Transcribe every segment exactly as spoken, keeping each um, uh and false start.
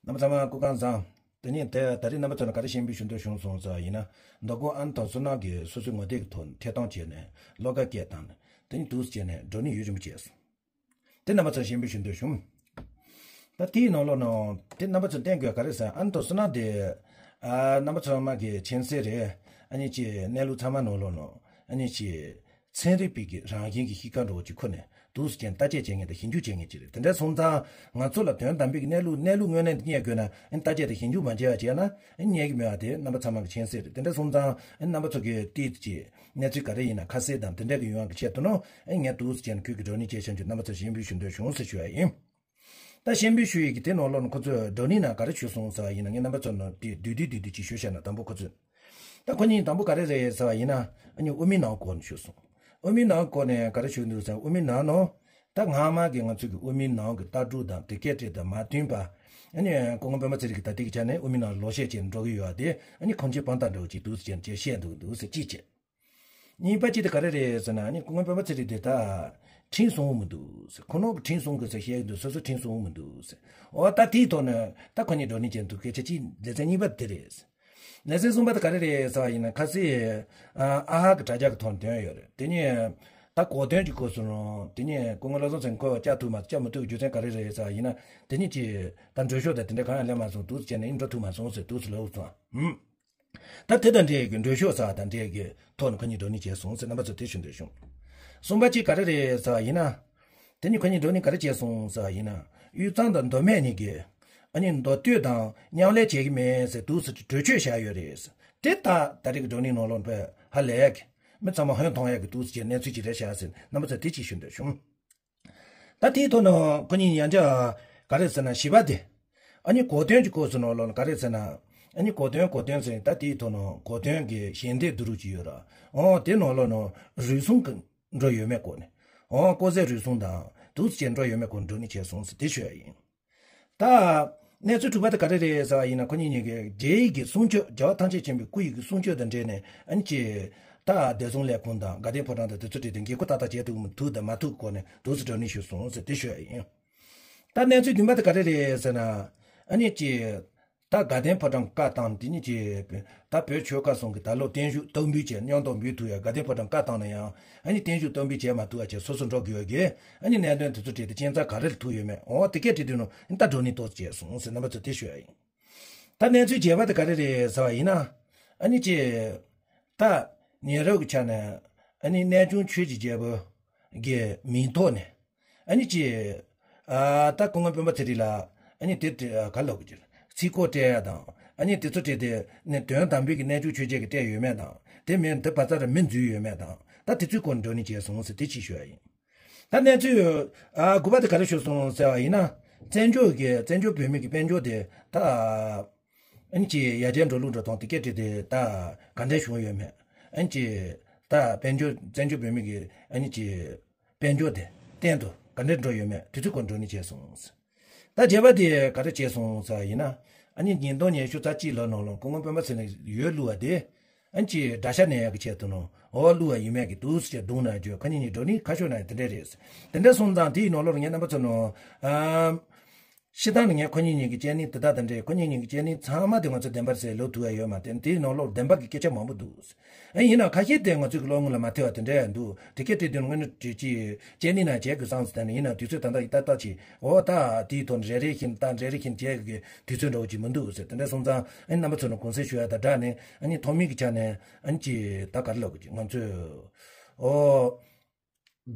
རྣམ་པ་ཚང་མ་སྐུ་ཁམས་བཟང་། དེ་ནས་དེ་ད་རེས་རྣམ་པ་ཚོ་ལ་ག་རེ་ཞུ་འབུལ་ཞུ་འདོད་བྱུང་སོང་ཟེར་བ་ཡིན་ན། མདོ་དགོན་ཨ་ནི་དང་བསོད་ནམས་ཀྱིས་སོ་སོའི་ངོ་དེབ་ཀྱི་ཐོག་ནས་ཐད་གཏོང་བྱས་ནས་བློ་དགའ་སྐད་བཏང་ནས་དེ་ནས་འདུག་སེ་བྱས་ནས་བགྲོ་གླེང་ཡུན་རིང་པོ་བྱས་སོང་། དེ་རྣམ་པ་ཚོར་ཞུ་འབུལ་ཞུ་འདོད་བྱུང་། ད་དེའི་ནང་ལོགས་ནང་དེ་རྣམ་པ་ཚོར་བསྟན་དགོས་ག་རེ་ཟེར་ཨ་ནི་དང་བསོད་ནམས་དེ། ཨ་རྣམ་པ་ཚང་མ་གི་མཁྱེན་གསལ་རེད། ཨ་ནི་ཅི་གནས་ལུགས་ཚང་མ་ནང་ལོགས་ནང་ཨ་ནི་ཅི། ཚན་རིག་པའི་གི་རང་བཞིན་གྱི་གཤིས་ཀ་འདྲ་བོ་ཅིག་ཁུར་ནས་འདུག་སེ་བྱས་ནས་བརྟག་དཔྱད་བྱེད་མཁན་དང་ཞིབ་འཇུག་བྱེད་མཁན་ཅིག་རེད། དེ་འདྲ་སོང་ཙང་ང་ཚོ་ལ་དོན་དམ་པའི་གི་གནས་ལུགས་གནས་ལུགས་དངོས་གནས་འདི་རྙེད་དགོས་ན་ཨ་ནི་བརྟག་དཔྱད་དང་ཞིབ་འཇུག་མ་བྱས་པ་བྱས་ན་ཨ་ནི་རྙེད་ཀྱི་མེད་པ་དེ་རྣམ་པ་ཚང་མ་གི་མཁྱེན་གསལ་རེད། དེ་འདྲ་སོང་ཙང་ཨ་ནི་རྣམ་པ་ཚོ་གི་ཏིས་ཀྱི་གནས་ཚུལ་ག་རེ་ཡིན་ན་ཁ་གསལ་དང་དེ་འདྲ་གི་ཡོང་བ་གི་ཆེད་དུ་ནོ་ཨ་ནི་ངས་འདུག་སེ་བྱས་ནས་ཁུལ་གྱི་བགྲོ་གླེང་བྱས་བྱང་ཆུབ་རྣམ་པ་ཚོར་ཞུ་འབུལ་ཞུ་འདོད་བྱུང་ཟེར་ཞུ་བ་ཡིན། ད་ཞུ་འབུལ་ཞུ་ཡི་གི་དེ་ནང་ལོགས་ནས་ཁོ་ཚོས་བགྲོ་གླེང་ནང་ག་རེ་ཞུས་སོང་ཟེར་བ་ཡིན་ན་ངས་རྣམ་པ་ཚོ་ནང་དེ་བསྡུས་བསྡུས་བསྡུས་བསྡུས་ཅིག་ཞུ་བྱས་ན། དང་པོ་ཁོ་ཚོས་ད་ཁོ་གཉིས་དང་པོ་ག་རེ་རེད་ཟེར་བ་ཡིན་ན་ཨ་ནི་དབུ་མའི་ནང་སྐོར་ནས་ཞུས་སོང་། དབུ་མའི་ནང་སྐོར་ནས་ག་རེ་ཞུས་འདུག་ཟེར་ན་དབུ་མའི་ནང་ནང་ད་སྔ་མ་གི་ང་ཚོ་གི་དབུ་མའི་ནང་གི་ལྟ་གྲུབ་དང་དེ་སྐད་བྲིས་དང་མ་མཐུན་པ། ཨ་ནི་སྐུ་ངོ་སྤེན་པ་ཚེ་རིང་གི་ད་ལྟའི་གི་ཆ་ནས་དབུ་མའི་ནང་ལོག་བཤད་བྱས་ནས་འགྲོ་གི་ཡོད་པ་དེ་ཨ་ནི་ཁུངས་སྐྱེལ་དཔང་རྟགས་འདྲ་བོ་ཅིག་འདུག་ཟེར་བྱས་ནས་བཤད་འདུག་འདུག་ཟེར་གཅིག་བྱས། གཉིས་པ་གཅིག་དེ་ག་རེ་རེད་ཟེར་ན་ཨ་ནི་སྐུ་ངོ་སྤེན་པ་ཚེ་རིང་དེ་ད་ཁྲིམས་སྲུང་མི་འདུག་ཟེར། ཁོ་ནོ་གི་ཁྲིམས་སྲུང་དགོས་ཟེར་བཤད་ཀྱི་འདུག་སོ་སོ་ཁྲིམས་སྲུང་མི་འདུག་ཟེར། འོ་ད་དེའི་ཐོག་ནས་ད་ཁོ་གཉིས་བགྲོ་གླེང་བྱས་འདུག་སྐད་ཆ་གཅིག་ལེ་ཚན་གཉིས་པ་དེ་རེད་ཟེར། ལེ་ཚན་གསུམ་པ་དེ་ག་རེ་རེད་ཟེར་བ་ཡིན་ན་ཁ་སང་ཨ་ཧ་གི་དྲ་རྒྱ་གི་ཐོག་ནས་བཏོན་ཡོད་རེད། དེ་ནས་ད་གོ་དོན་གྱི་སྐོར་སོང་རུང་དེ་ནས་སྐུ་ངོ་བློ་བཟང་སེང་ཁོ་བཅར་ཐུབ་མ་བཅར་མི་ཐུབ་རྒྱུ་མཚན་ག་རེ་རེད་ཟེར་བ་ཡིན་ན་དེ་ནས་ཀྱི་ད་འགྲུལ་ཤོག་དང་དེ་འདྲ་གང་ཡང་ལེན་མ་སོང་། འདུག་སེ་བྱས་ནས་ཨེ་འགྲོ་ཐུབ་མ་སོང་ཟེར་འདུག་སེ་ལབ་སོང་། ཧུམ། ད་དེ་དང་འབྲེལ་གྱི་འགྲུལ་ཤོག་ཟེར་བ་དང་འབྲེལ་གྱི་ཐོག་ནས་ཁོ་གཉིས་བགྲོ་གླེང་བྱས་སོང་ཟེར་རྣམ་པ་ཚོ་དེ་ཞུ་འདོད་བྱུང་། གསུམ་པ་གཅིག་ག་རེ་རེད་ཟེར་བ་ཡིན་ན། དེ་ནི་ཁོ་གཉིས་བགྲོ་གླེང་ག་རེ་བྱས་སོང་ཟེར་བ་ཡིན་ན། དབུས་གཙང་དང་མདོ་སྨད་གཉིས་ཀྱིས་ཨ་ནི་མདོ་སྟོད་དང་མཉམ་ལས་བྱེད་ཀྱི་མེད་ཟེར་འདུག་སེ་གྲོས་ཆོད་བཞག་ཡོད་རེད། དེ་ད་ད་རེས་ཀྱི་བགྲོ་གླེང་ནང་ལོགས་པའི་ཧ་ལས་ཀྱི་མི་ཚང་མ་ཧོན་མཐོང་ཡག་གི་འདུག་སེ་གནས་ཚུལ་ཅིག་རེད་ཤག་ཟེར་རྣམ་པ་ཚོ་དེ་གཅིག་ཞུ་འདོད་བྱུང་། ད་དེའི་ཐོག་ནས་ཁོ་གཉིས་ཡང་བསྐྱར་ག་རེ་ཟེར་ན་བཞི་པ་དེ། ཨ་ནི་གོ་དོན་གྱི་སྐོར་སུ་ནང་ལོགས་ནས་ག་རེ་ཟེར་ན། ཨ་ནི་གོ་དོན་གོ་དོན་ཟེར་ད་དེའི་ཐོག་ནས་གོ་དོན་གྱི་ཞལ་འདེབས་བསྡུ་རུབ་ཅིག་ཡོད་ར། འོ་དེ་ནང་ལོགས་ནས་རུལ་སུངས་ཀྱི་འགྲོ་ཡོད་མེད་སྐོར་ནས། འོ་ལྐོག་ཟ་རུལ་སུངས་དང་འདུག་སེ་བྱས་འགྲོ་ཡོད་མེད་སྐོར་བགྲོ་གླེང་བྱས་སོང་ཟེར་དེ་ཞུ་ཡ་ཡིན། ད། གནས་ཚུལ་དྲུག་པ་དེ་ག་རེ་རེད་ཟེར་བ་ཡིན་ན་ཁོ་གཉིས་གཉིས་ཀྱིས་རྗེ་ཡི་གི་གསུང་ཆོས་རྒྱལ་བ་ཐམས་ཅད་མཁྱེན་པའི་སྐུ་ཡི་གི་གསུང་ཆོས་དང་འབྲེལ་ནས་ཨ་ནི་ཅི། ད་བདེ་སྲུང་ལས་ཁུངས་དང་དགའ་ལྡན་ཕོ་བྲང་དང་དེ་ཚོ་འབྲེལ་ཏེ་འགན་ཁུར་ཏག་ཏག་བྱེད་ཐུབ་མི་ཐུབ་དང་མ་ཐུབ་སྐོར་ནས་འདུག་སེ་བགྲོ་གླེང་ཞུས་སོང་ཟེར་དེ་ཞུ་ཡ་ཡིན། ད་གནས་ཚུལ་བདུན་པ་དེ་ག་རེ་རེད་ཟེར་ན། ཨ་ནི་ཅི། ད་དགའ་ལྡན་ཕོ་བྲང་བཀའ་བཏང་དེ་ནི་ཅི། ད་བོད་ཆོལ་ཁ་གསུམ་གྱི་ད་ལོ་བརྟན་བཞུགས་སྟོང་འབུལ་བྱས་མཉམ་དུ་འབུལ་ཐུབ་ཡ་དགའ་ལྡན་ཕོ་བྲང་བཀའ་བཏང་ན་ཡང་ཨ་ནི་བརྟན་བཞུགས་སྟོང་འབུལ་བྱས་མ་ཐུབ་ཡ་བྱས་སོ་སོ་འགྲོ་དགོས་ཡ་གི་ཨ་ནི་གནད་དོན་དེ་ཚོ་བྲིས་ཏེ་གཅན་ཚ་ག་རེ་ལ་ཐུག་ཡོད་མེད་འོ་དེ་སྐད་བྲིས་དུས་ནོ་ཨ་ནི་ད་བགྲོ་གླེང་ཏོག་ཙམ་བྱས་སོང་ཟེར་རྣམ་པ་ཚོ་དེ་ཞུ་ཡ་ཡིན། ད་གནས་ཚུལ་བརྒྱད་པ་དེ་ག་རེ་རེད་ཟེར་བ་ཡིན་ན། ཨ་ནི་ཅི། ད། ཉེ་རབས་ཀྱི་ཆ་ནས་ཨ་ནི་གནས་ཆུང་ཆོས་ཀྱི་རྒྱལ་པོ་གི་མིང་ཐོག་ནས་ཨ་ནི་ཅི། ཨ་ད་སྐུ་ངོ་སྤེན་པ་ཚེ་རིང་ལ་ཨ་ནི་དེ་དེ་ག་ལབ་དགོས་ཀྱི་རེད། ཚིག་སྐོར་སྤྲད་ཡ་དང་ཨ་ནི་དེ་ཚོ་སྤྲད་དེ་ནི་དོན་དམ་པའི་གི་གནས་ཆུང་ཆོས་རྒྱལ་གྱིས་སྤྲད་ཡོད་མེད་དང་དེ་མིན་དེ་བ་ཙ་ར་མི་འཛུལ་ཡོད་མེད་དང་ད་དེ་ཚོའི་སྐོར་བགྲོ་གླེང་བྱས་སོང་ཟེར་དེ་ཅིག་ཞུ་ཡ་ཡིན། ད་གནས་ཚུལ་ཨ་དགུ་པ་དེ་ག་རེ་ཞུས་སོང་ཟེར་བ་ཡིན་ན། བཙན་བྱོལ་གྱི་བཙན་བྱོལ་བོད་མི་གི་དཔལ་འབྱོར་དེ་ད། ཨ་ནི་ཅི་ཡར་རྒྱས་འགྲོ་ལུགས་འགྲོ་སྟངས་དེ་སྐད་བྲིས་ཏེ་ད་ག་འདྲ་བྱུང་ཡོད་མེད། ཨ་ནི་ཅི་ད་དཔལ་འབྱོར་བཙན་བྱོལ་བོད་མི་གི་ཨ་ནི་ཅི་དཔལ་འབྱོར་དེ་གཏན་དུ་ག་འདྲ་འགྲོ་ཡོད་མེད་དེ་ཚོའི་སྐོར་བགྲོ་གླེང་བྱས་སོང་། ད་བརྒྱད་པ་དེ་ག་རེ་བྱས་སོང་ཟེར་བ་ཡིན་ན། ཨ་ནི་ཉིས་སྟོང་ཉི་ཤུ་རྩ་གཅིག་ལོ་ནང་ལོ་སྐུ་ངོ་སྤེན་པ་ཚེ་རིང་ཡོད་བླུགས་པ་དེ། ཨ་ནི་ཅི་དགྲ་ཤ་ནད་ཡག་གི་ཆེད་དུ་ནོ་འོ་བླུགས་པ་ཡིན་མེད་ཀྱི་འདུག་ཟེར་རྡུང་ན་བརྗོད་ཁ་ཉིན་ནི་བགྲོ་གླེང་ཁ་ཤོར་ན་ཡང་དེ་འདྲ་རེད། དེ་འདྲ་སོང་ཙང་དེའི་ནང་ལོགས་ངས་རྣམ་པ་ཚོ་ནོ། ཨ། ཤི་སྟངས་ནི་ངས་ཁོ་གཉིས་གཉིས་ཀྱི་སྤྱན་ནི་དེ་དག་དང་འདྲེས་ཁོ་གཉིས་གཉིས་ཀྱི་སྤྱན་ནི་ཚང་མ་དེ་ང་ཚོ་བདེན་པར་ཟེར་ལོ་དུ་བ་ཡོད་མ་དེ་དེའི་ནང་ལོགས་བདེན་པ་གི་སྐད་ཆ་མང་པོ་འདུག་ཨ་ཡིན་ན་ཁ་ཤས་དེ་ང་ཚོའི་གི་བློ་ངོ་ལ་མ་ཐེ་བ་དེ་འདྲ་ཡང་འདུག་དེ་སྐད་དེ་དུས་ནི་དངོས་གནས་དུས་ཀྱི་སྤྱན་ནི་ན་བྱས་དགོས་བསམ་ཟེར་ད་ནི་ཡིན་ན་དུས་ཚོད་ད་ལྟ་ཡི་ཏག་ཏག་ཅིག་འོ་ད་དེའི་ཐོག་ནས་རེ་རེ་བཞིན་ད་རེ་རེ་བཞིན་བྱས་གི་དུས་ཚོད་འདྲ་བོ་ཅིག་མི་འདུག་ཟེར་དེ་འདྲ་སོང་ཙང་ཨ་ནི་རྣམ་པ་ཚོ་ནི་གུང་སེང་ཞུ་ཡ་ད་དྲག་ནས་ཨ་ནི་ཐོག་མའི་གི་ཆ་ནས་ཨ་ནི་ཅི་ད་ག་རེ་ལབ་དགོས་ཀྱི་ང་ཚོས་ཨོ།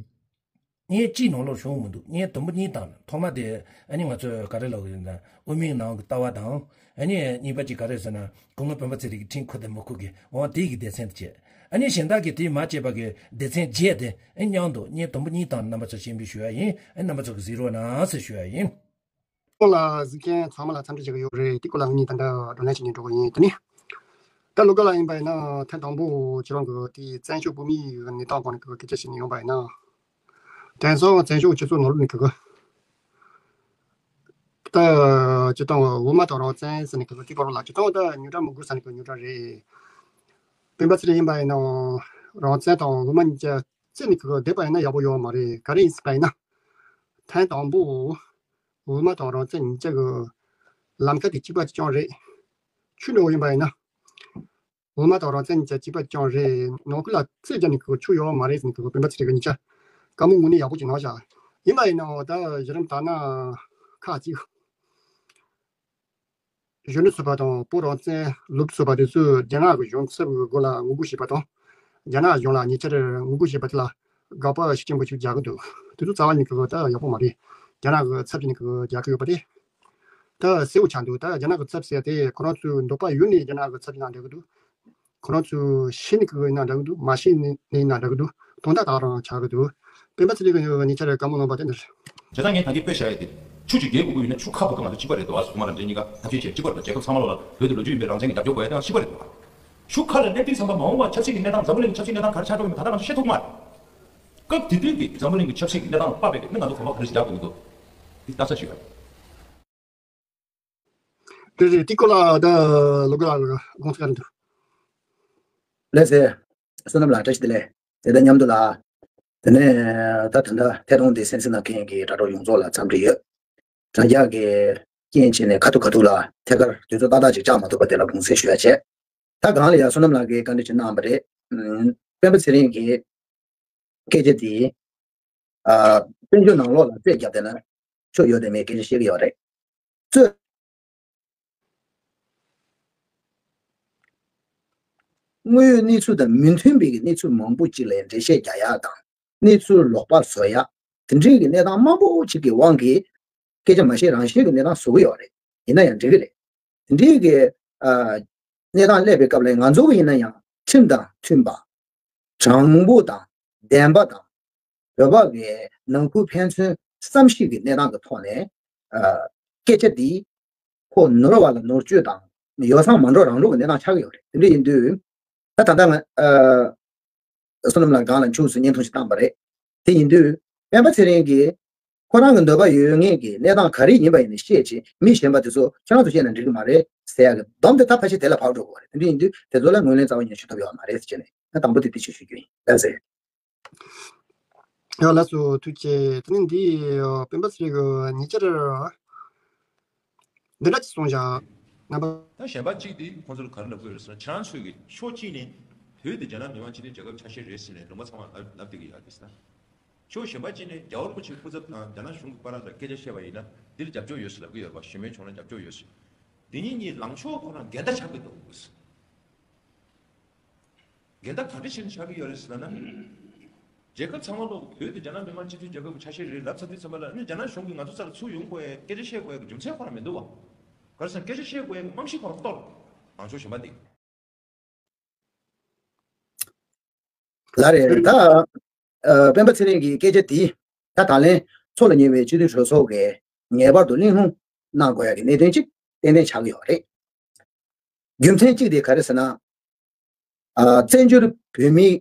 བརྙན་གཅིག་ནང་ལོགས་བྱུང་མི་འདུག་བརྙན་དུམ་བུ་གཉིས་བཏང་ནས་ཐོག་མ་དེ་ཨ་ནི་ང་ཚོས་ག་རེ་ལབ་ཡོད་ན་དབུ་མའི་ནང་གི་ལྟ་བ་དང་ཨ་ནི་གཉིས་པ་གཅིག་ག་རེ་ཟེར་ན་སྐུ་ངོ་སྤེན་པ་ཚེ་རིང་གི་ཁྲིམས་ཁུར་དང་མི་ཁུར་གི་འོང་དེ་གི་སྡེ་ཚན་དེ་བྱས། ཨ་ནི་གཞན་དག་གི་དེ་མ་བྱས་པ་གི་སྡེ་ཚན་བརྒྱད་དེ་ཨ་མཉམ་དུ་བརྙན་དུམ་བུ་གཉིས་བཏང་ནས་རྣམ་པ་ཚོར་ཞུ་འབུལ་ཞུ་ཡ་ཡིན། ཨ་རྣམ་པ་ཚོ་གི་གཟིགས་རོགས་གནང་ཟེར་ཞུ་ཡ་ཡིན། ཁོང་ལ་གཟིགས་མཁན་ཚང་མ་ལ་འཚམས་འདྲི་ཞུ་གི་ཡོད་རེད། དེ་སྐོར་ལ་ངས་ད་ལྟ་བགྲོ་གླེང་བྱེད་ཉེན་འགྲོ་གི་ཡིན། དེ་ནི། ད་ལོ་ག་ལ་ཡིན་པ་ཡིན་ན་ཐེངས་དང་པོ་ཁྱེད་རང་གི་དེའི་བཙན་བྱོལ་བོད་མིའི་གནས་སྟངས་སྐོར་ནས་སྐད་ཆ་བཤད་ནས་ཡོང་པ་ཡིན་ན། དེང་སང་བཙན་བྱོལ་སྤྱི་ཚོགས་ནང་ལོགས་ནས་ཀྱི་ད་སྤྱི་བཏང་དབུ་མ་དང་རང་བཙན་ཟེར་ནས་ཀྱི་དེ་སྐོར་ལ་སྤྱི་བཏང་ད་ཉོ་གྲྭ་མི་དགོས་ཟེར་ནས་ཀྱི་ཉོ་གྲྭ་རེད། སྤེན་པ་ཚེ་རིང་ཡིན་པ་ཡིན་ན་རང་བཙན་དང་དབུ་མ་གཉིས་ཀ་བརྩིས་ནས་ཀྱི་བསྡད་པ་ཡིན་ན་ཡག་པོ་ཡོད་མ་རེད། ག་རེ་ཡིན་ཟེར་པ་ཡིན་ན། ཐེངས་དང་པོ་དབུ་མ་དང་རང་བཙན་གཉིས་ཀ་གི་ ལམ་ཁ་དེ་གཅིག་པ་གཅིག་རྐྱང་རེད། ཆུ་འགྲོ་བ་ཡིན་པ་ཡིན་ན། འོ་མ་དང་རང་བཙན་གཉིས་ཆ་གཅིག་པ་གཅིག་རྐྱང་རེད། ནང་ཁུལ་ལ་རྩོད་རྒྱག་ནས་ཁོ་ཆུ་ཡོད་མ་རེད་ཟེར་ནས་ཁོ་སྤེན་པ་ཚེ་རིང་གི་གཉིས་ཆ་བཀའ་མོལ་དངོས་གནས་ཡག་པོ་ཅིག་གནང་བཞག་ཡིན་པ་ཡིན་ནའང་ད་གཞི་རིམ་ད་ན་ཁག་ཅིག་གཞོན་ནུ་ཚོགས་པ་དང་བོད་རང་བཙན་སློབ་ཕྲུག་ཚོགས་པ་དེ་ཚོས་རྒྱ་ནག་གི་གཞུང་ཚབ་ཀྱི་སྒོ་ལ་ངོ་རྒོལ་བྱས་པ་དང་། རྒྱ་ནག་གཞུང་ལ་ཉེ་ཆར་ངོ་རྒོལ་བྱས་པ་དེ་ལ་དགག་པ་ཤུགས་ཆེན་པོ་ཞིག་རྒྱག་གི་འདུག་དེ་ཚོ་རྩ་བ་ཉིད་ཀྱི་ད་ཡག་པོ་མ་རེད། རྒྱ་ནག་གི་ཚབ་བྱས་ནས་ཀྱི་རྒྱག་གི་ཡོད་པ་རེད། ད་གསལ་བོ་ཆགས་འདུག་ད་རྒྱ་ནག་གི་ཚབ་ཟེར་དེ་ཁོ་རང་ཚོའི་འདོད་པ་ཡོད་ནས་རྒྱ་ནག་གི་ཚབ་བྱས་ན་འགྲིག་གི་འདུག་ཁོ་རང་ཚོས་ཤེས་ནས་ཀྱི་ཡིན་ན་འདྲ་གི་འདུག་མ་ཤེས་ནས་ཡིན་ན་འདྲ་གི་འདུག་དོན་དག་དག་རང་ཆགས་ཀྱི་འདུག་སྤེན་པ་ཚེ་རིང་གིས་ཉེ་ཆར་བཀའ་མོལ་གནང་བ་དེ་འདྲ། བྱས་ཙང་ངས་ད་གིན་དཔེ་བཞག་ཡ་དེ། ཆུ་ཅིག་རྒྱལ་དགོས་ཀྱི་ཡོད་ན་ཆུ་ཁ་བབས་ཀྱི་ང་ཚོ་གཅིག་པ་རེད་འདུག་ཨ་སོ་མ་རང་འདྲེ་གཉིས་ཀ་ཐབས་ཤེས་བྱས་གཅིག་པ་རེད་འདུག་རྒྱལ་ཁབ་ཚང་མ་ལོག་ལ་བོད་དེ་ལོ་རྒྱུས་ཡིན་པའི་རང་བཙན་གྱི་རྒྱབ་སྐྱོར་དགོས་ཡ་དེ་གཅིག་པ་རེད་འདུག་ཆུ་ཁ་ལ་སླེབས་དུས་ཙམ་པ་མ་འོངས་པ་ཆབ་སྲིད་ཀྱི་གནས་སྟངས་འཛམ་བུ་གླིང་གི་ཆབ་སྲིད་གནས་སྟངས་ག་རེ་ཆགས་འགྲོ་གི་མིན་ད་ལྟ་ང་ཚོ་ཤེས་ཐུབ་མ་རེད། སྐབས་དེ་དུས་ཀྱི་འཛམ་བུ་གླིང་གི་ཆབ་སྲིད་ཀྱི་གནས་སྟངས་ལ་དཔག་པའི་གི་ནི་ང་ཚོ་གོམ་པ་ག་རེ་ཞིག་རྒྱག་དགོས་ཀྱི་འདུག་འདི་ལྟ་ས་ཞིག་ཡོད། རེད་རེད། དེ་སྐོར་ལ་ད་ལོ་དགུ་ལ་དགོངས་ཚུལ་ག་རེ་འདུག་ལགས་སེ། བསོད་ནམས་ལགས་བཀྲ་ཤིས་བདེ་ལེགས། དེ་དང་མཉམ་དུ་ལ། དེ་ནས་ད་ད་ལྟ་ཐད་གཏོང་འདི་གསན་གཟིགས་གནང་མཁན་གྱི་དྲ་གྲོགས་ཡོངས་རྫོགས་ལ་འཚམས་འདྲི་ཡོད། དྲ་རྒྱ་གི་རྐྱེན་བྱས་ནས་ཁ་ཐུག་ཁ་ཐུག་ལ་ཐད་ཀར་དུས་ཚོད་ཏག་ཏག་ཅིག་བཅག་མ་ཐུབ་པ་དེ་ལ་དགོངས་སེལ་ཞུ་ཡ་བྱས། ད་གང་ལ་ཡ་བསོད་ནམས་ལགས་ཀྱིས་བཀའ་འདྲི་ཅིག་གནང་བ་རེད། ཨུམ། སྤེན་པ་ཚེ་རིང་གིས་སྐད་ཆ་དེ། ཨ། བཙན་བྱོལ་ནང་ལོགས་ལ་རྩོད་བརྒྱབ་བསྡད་ན་ཆོ་ཡོད་དེ་མེད་སྐད་ཆ་བཤད་ཀྱི་ཡོད་རེད། རྩོད། དངོས་ཡོད་གནས་ཚུལ་དང་མི་མཐུན་པའི་གནས་ཚུལ་མང་པོ་ཅིག་ལ་འགྲེལ་བཤད་རྒྱག་ཡག་དང་། གནས་ཚུལ་ལོག་པ་བཟོ་ཡག་དེ་འདྲའི་གི་གནས་སྟངས་མང་པོ་ཅིག་གི་དབང་གིས་སྐད་ཆ་མ་བཤད་རང་བཤད་ཀྱི་གནས་སྟངས་བཟོ་གི་ཡོད་རེད། ཡིན་ན་ཡང་འགྲིག་གི་རེད། དེ་འདྲའི་གི་ཨ། གནས་སྟངས་སླེབས་པའི་སྐབས་ལ་ང་ཚོ་གི་ཡིན་ན་ཡང་ཁྲིམས་དང་མཐུན་པ། དྲང་པོ་དང་བདེན་པ་དང་། བོད་པ་གི་ནང་ཁུལ་ཕན་ཚུན་བསམ་ཤེས་ཀྱི་གནས་སྟངས་ཀྱི་ཐོག་ནས། ཨ། སྐད་ཆ་འདི་ཁོ་ནོར་བ་ལ་ནོར་བཅོས་དང་ཡོ་བསྲང་མ་འགྲོ་རང་འགྲོ་གི་གནས་སྟངས་ཆགས་ཀྱི་ཡོད་རེད། དེ་འདྲ་ཡིན་དུས། ད་ད་ལྟ་ང་། ཨ། བསོད་ནམས་ལགས་སྒང་ལ་འཁྱུག་སོང་བརྙན་ཐུང་ཞིག་བཏང་པ་རེད། དེ་ཡིན་དུས། སྤེན་པ་ཚེ་རིང་གིས་ཁོ་རང་གི་འདོད་པ་ཡོད་མཁན་གྱི་གནས་སྟངས་ག་རེ་ཡིན་པ་ཡིན་ནའི་བཤད་བྱས་མི་གཞན་པ་དེ་ཚོ་ཁྱེད་རང་ཚོ་བཤད་ན་འགྲིག་གི་མ་རེད་ཟེར་ཡག་གི་སྡོམ་དེ་ད་ཕལ་ཆེར་དེ་ལ་བབས་འགྲོ་གི་རེད། དེ་འདྲ་ཡིན་དུས་དེ་ཚོ་ལ་ངོས་ལེན་རྩ་བ་ཉིད་ནས་ཞུ་ཐུབ་ཡོད་མ་རེད་ཟེར་བྱས་ནས་ང་དང་པོ་དེ་དེ་ཞུ་ཞུ་རྒྱུ་ཡིན་ལགས་སེ། ཡ་ལགས་སོ་ཐུགས་རྗེ་ཆེ། དེ་ནས་འདི་སྤེན་པ་ཚེ་རིང་གི་ཉེ་ཆར། འདི་འདྲ་ཅིག་གསུངས་བཞག་རྣམ་པ། ད་གཞན་པ་གཅིག་དེ་ཁོང་ཚོར་ག་རེ་ལབ་དགོས་རེད་ཟེར་ན་ཁྱེད་རང་ཚོས་ཀྱི་ཕྱོགས་གཅིག་ནས་བོད་དེ་རྒྱ་ནག་མི་དམངས་སྤྱི་མཐུན་རྒྱལ་ཁབ་ཆ་ཤས་རེད་ཟེར་ནས་ལུང་པ་ཚང་མ་ལབ་ལབ་བསྡད་ཀྱི་ཡོད་རེད་ཟེར་ན། ཕྱོགས་གཞན་པ་གཅིག་ནས་རྒྱལ་བ་རིན་པོ་ཆེའི་སྐུ་ཚབ་དང་རྒྱ་ནག་གཞུང་གི་བར་ལ་སྐད་ཆ་བཤད་པ་ཡིན་ན་འདིར་རྒྱབ་སྐྱོར་ཡོད་ཟེར་ལབ་ཀྱི་ཡོད་རེད་པ། གཞན་མའི་ཕྱོགས་ལ་རྒྱབ་སྐྱོར་ཡོད་ཟེར། འདི་གཉིས་གཉིས་ལངས་ཕྱོགས་ཁོ་རང་འགལ་ཟླ་ཆགས་ཀྱི་འདུག་འགལ་ཟླ་ག་འདྲ་ཞིག་ཆགས་ཀྱི་ཡོད་རེད་ཟེར་ན། རྒྱལ་ཁབ་ཚང་མ་ལོག་བོད་དེ་རྒྱ་ནག་མི་དམངས་སྤྱི་མཐུན་རྒྱལ་ཁབ་ཀྱི་ཆ་ཤས་རེད་ལབ་ཚར་དུས་ཙམ་པ་ལ་ཨ་ནི་རྒྱ་ནག་གཞུང་གིས་ང་ཚོ་རྩ་ལ་ཚུར་ཡོང་དགོས་ཡ་སྐད་ཆ་བཤད་དགོས་ཡ་གི་རྒྱུ་མཚན་ཁོ་རང་མི་འདུག་བ། ག་རེ་ཟེར་ན་སྐད་ཆ་བཤད་དགོས་ཡ་གི་རྨང་གཞི་ཁོ་རང་གཏོར། ལངས་ཕྱོགས་གཞན་པ་འདི། ལགས་རེད། ད། ཨ། སྤེན་པ་ཚེ་རིང་གི་སྐད་ཆ་འདིས་ད་ད་ལན་མཚོ་ལ་ཉེ་བའི་སྤྱི་འཐུས་གྲོས་ཚོགས་ཀྱིས་ངེས་པར་དུ་གླེང་སློང་གནང་དགོས་ཡ་གི་གནད་དོན་གཅིག་ཏན་ཏན་ཆགས་ཀྱི་ཡོད་རེད། རྒྱུ་མཚན་གཅིག་དེ་ག་རེ་ཟེར་ན། ཨ། བཙན་བྱོལ་བོད་མིའི་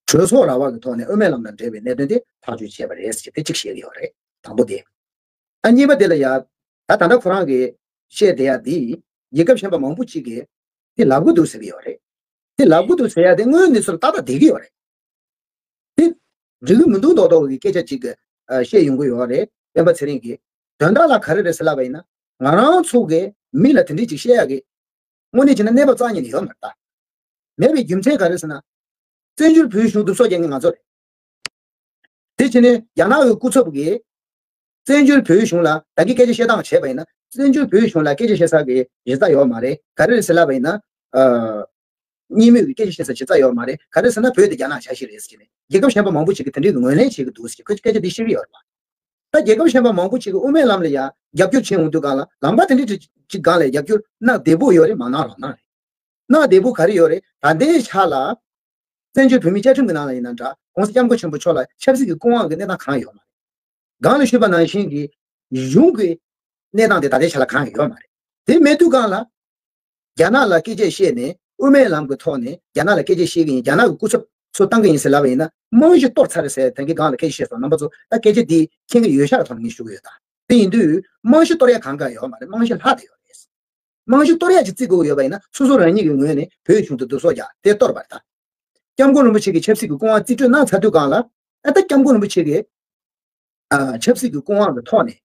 གྲོས་ཚོགས་ར་བ་གི་ཐོག་ནས་དབུ་མའི་ལམ་དང་འབྲེལ་བའི་གནད་དོན་དེ་ཐག་གཅོད་བྱས་པ་རེད་ཟེར་དེ་གཅིག་བཤད་ཀྱི་ཡོད་རེད། དང་པོ་དེ། ཨ། གཉིས་པ་དེ་ལ་ཡ། ད་ད་ལྟ་ཁོ་རང་གིས་བཤད་བསྡད་ཡ་དེ་རྒྱལ་ཁབ་གཞན་པ་མང་པོ་ཅིག་གིས་དེ་ལབ་གི་འདུག་ཟེར་གྱི་ཡོད་རེད། དེ་ལབ་གི་འདུག་ཟེར་ཡ་དེ་དངོས་ཡོད་གནས་ཚུལ་ཏག་ཏག་བསྡད་ཀྱི་ཡོད་རེད། དེ་འགྲིག་གི་མི་འདུག་མདོག་མདོག་གི་སྐད་ཆ་ཅིག་གི་ཨ། བཤད་ཡོང་གི་ཡོད་རེད། སྤེན་པ་ཚེ་རིང་གིས། དོན་དག་ལ་ག་རེ་རེད་ཟེར་ལབ་པ་ཡིན་ན། ང་རང་ཚོ་གིས་མི་ལ་དེ་འདྲས་ཅིག་བཤད་ཡག་གི་དངོས་གནས་བྱས་ན་གནས་བབ་རྩ་ཉིད་ནས་ཡོད་མ་རེད་ད། མེད་པའི་རྒྱུ་མཚན་ག་རེ་ཟེར་ན། བཙན་བྱོལ་བོད་གཞུང་སྡུག་སོག་རྒྱག་མཁན་ང་ཚོ་རེད། དེ་བྱས་ནས་རྒྱ་ནག་གི་སྐུ་ཚབ་ཀྱིས་བཙན་བྱོལ་བོད་གཞུང་ལ་ད་གིན་སྐད་ཆ་བཤད་སྟངས་བྱས་པ་ཡིན་ན། བཙན་བྱོལ་བོད་གཞུང་ལ་སྐད་ཆ་བཤད་ས་གི་གཞི་རྩ་ཡོད་མ་རེད། ག་རེ་རེད་ཟེར་ལབ་པ་ཡིན་ན། ཨ། གཉིས་མོས་ཀྱི་སྐད་ཆ་བཤད་ས་གཞི་རྩ་ཡོད་མ་རེད། ག་རེ་ཟེར་ན་བོད་དེ་རྒྱ་ནག་ཆ་ཤས་རེད་ཟེར་ནས་རྒྱལ་ཁབ་གཞན་པ་མང་པོ་ཞིག་གིས་དེ་འདྲའི་གི་ངོས་ལེན་བྱེད་ཀྱི་འདུག་ཟེར་ཁོས་སྐད་ཆ་འདི་བཤད་ཀྱི་ཡོད་རེད་པ། ད་རྒྱལ་ཁབ་གཞན་པ་མང་པོ་ཞིག་གིས་དབུ་མའི་ལམ་ལ་ཡ་རྒྱབ་སྐྱོར་བྱེད་འོང་དུས་སྒང་ལ་ལམ་ཁ་དེ་འདྲའི་ཅིག་སྒང་ལ་རྒྱབ་སྐྱོར་གནང་བདེ་པོ་ཡོད་རེད་མ་གནང་རོགས་གནང་རེད། གནང་བདེ་པོ་ག་རེ་ཡོད་རེད། ད་ལྟའི་ཆ་ལ། བཙན་བྱོལ་བོད་མིའི་བཅའ་ཁྲིམས་ཀྱི་ནང་ལ་ཡིན་ན་འདྲ། ༸གོང་ས་༸སྐྱབས་མགོན་ཆེན་པོ་མཆོག་ལ་ཆབ་སྲིད་ཀྱི་སྐུ་དབང་གི་གནས་སྟངས་གང་ཡང་ཡོད་མ་རེད། སྒང་ལ་ཞུས་པ་ནང་བཞིན་གྱི་གཞུང་གི་གནས་སྟངས་དེ་ད་ལྟའི་ཆ་ལ་གང་ཡང་ཡོད་མ་རེད། དེ་མེད་དུས་སྒང་ལ། རྒྱ་ནག་ལ་སྐད་ཆ་བཤད་ནས་དབུ་མའི་ལམ་གྱི་ཐོག་ནས་རྒྱ་ནག་ལ་སྐད་ཆ་བཤད་ཀྱི་ཡིན། རྒྱ་ནག་གི་སྐུ་ཚབ་ཚོ་བཏང་གི་ཡིན་ཟེར་ལབ་པ་ཡིན་ན། རྨང་གཞི་གཏོར་ཚར་རེད་ཟེར། དེང་གི་སྒང་ལ་སྐད་ཆ་བཤད་སོང་། རྣམ་པ་ཚོ་ད་སྐད་ཆ་འདི་མཁྱེན་གྱི་ཡོད་ཤག་ཐོག་ནས་ངས་ཞུ་གི་ཡོད་ད། དེ་ཡིན་དུས་རྨང་གཞི་གཏོར་ཡ་གང་ག་ཡོད་མ་རེད། རྨང་གཞི་ལྷག་བསྡད་ཡོད་རེད། རྨང་གཞི་གཏོར་ཡ་ཅིག་བརྩི་དགོས་ཀྱི་ཡོད་པ་ཡིན་ན། སོ་སོ་རང་ཉིད་ཀྱི་ངོས་ནས་བོད་གཞུང་དུ་སྡུག་སོག་རྒྱག་དེ་གཏོར་བ་རེད་ད། སྐྱབས་མགོན་རིན་པོ་ཆེ་གི་ཆབ་སྲིད་ཀྱི་སྐུ་དབང་རྩིས་སྤྲོད་གནང་ཚར་དུས་སྒང་ལ། ཨ། ད་སྐྱབས་མགོན་རིན་པོ་ཆེ་གི་ཨ། ཆབ་སྲིད་ཀྱི་སྐུ་དབང་གི་ཐོག་ནས་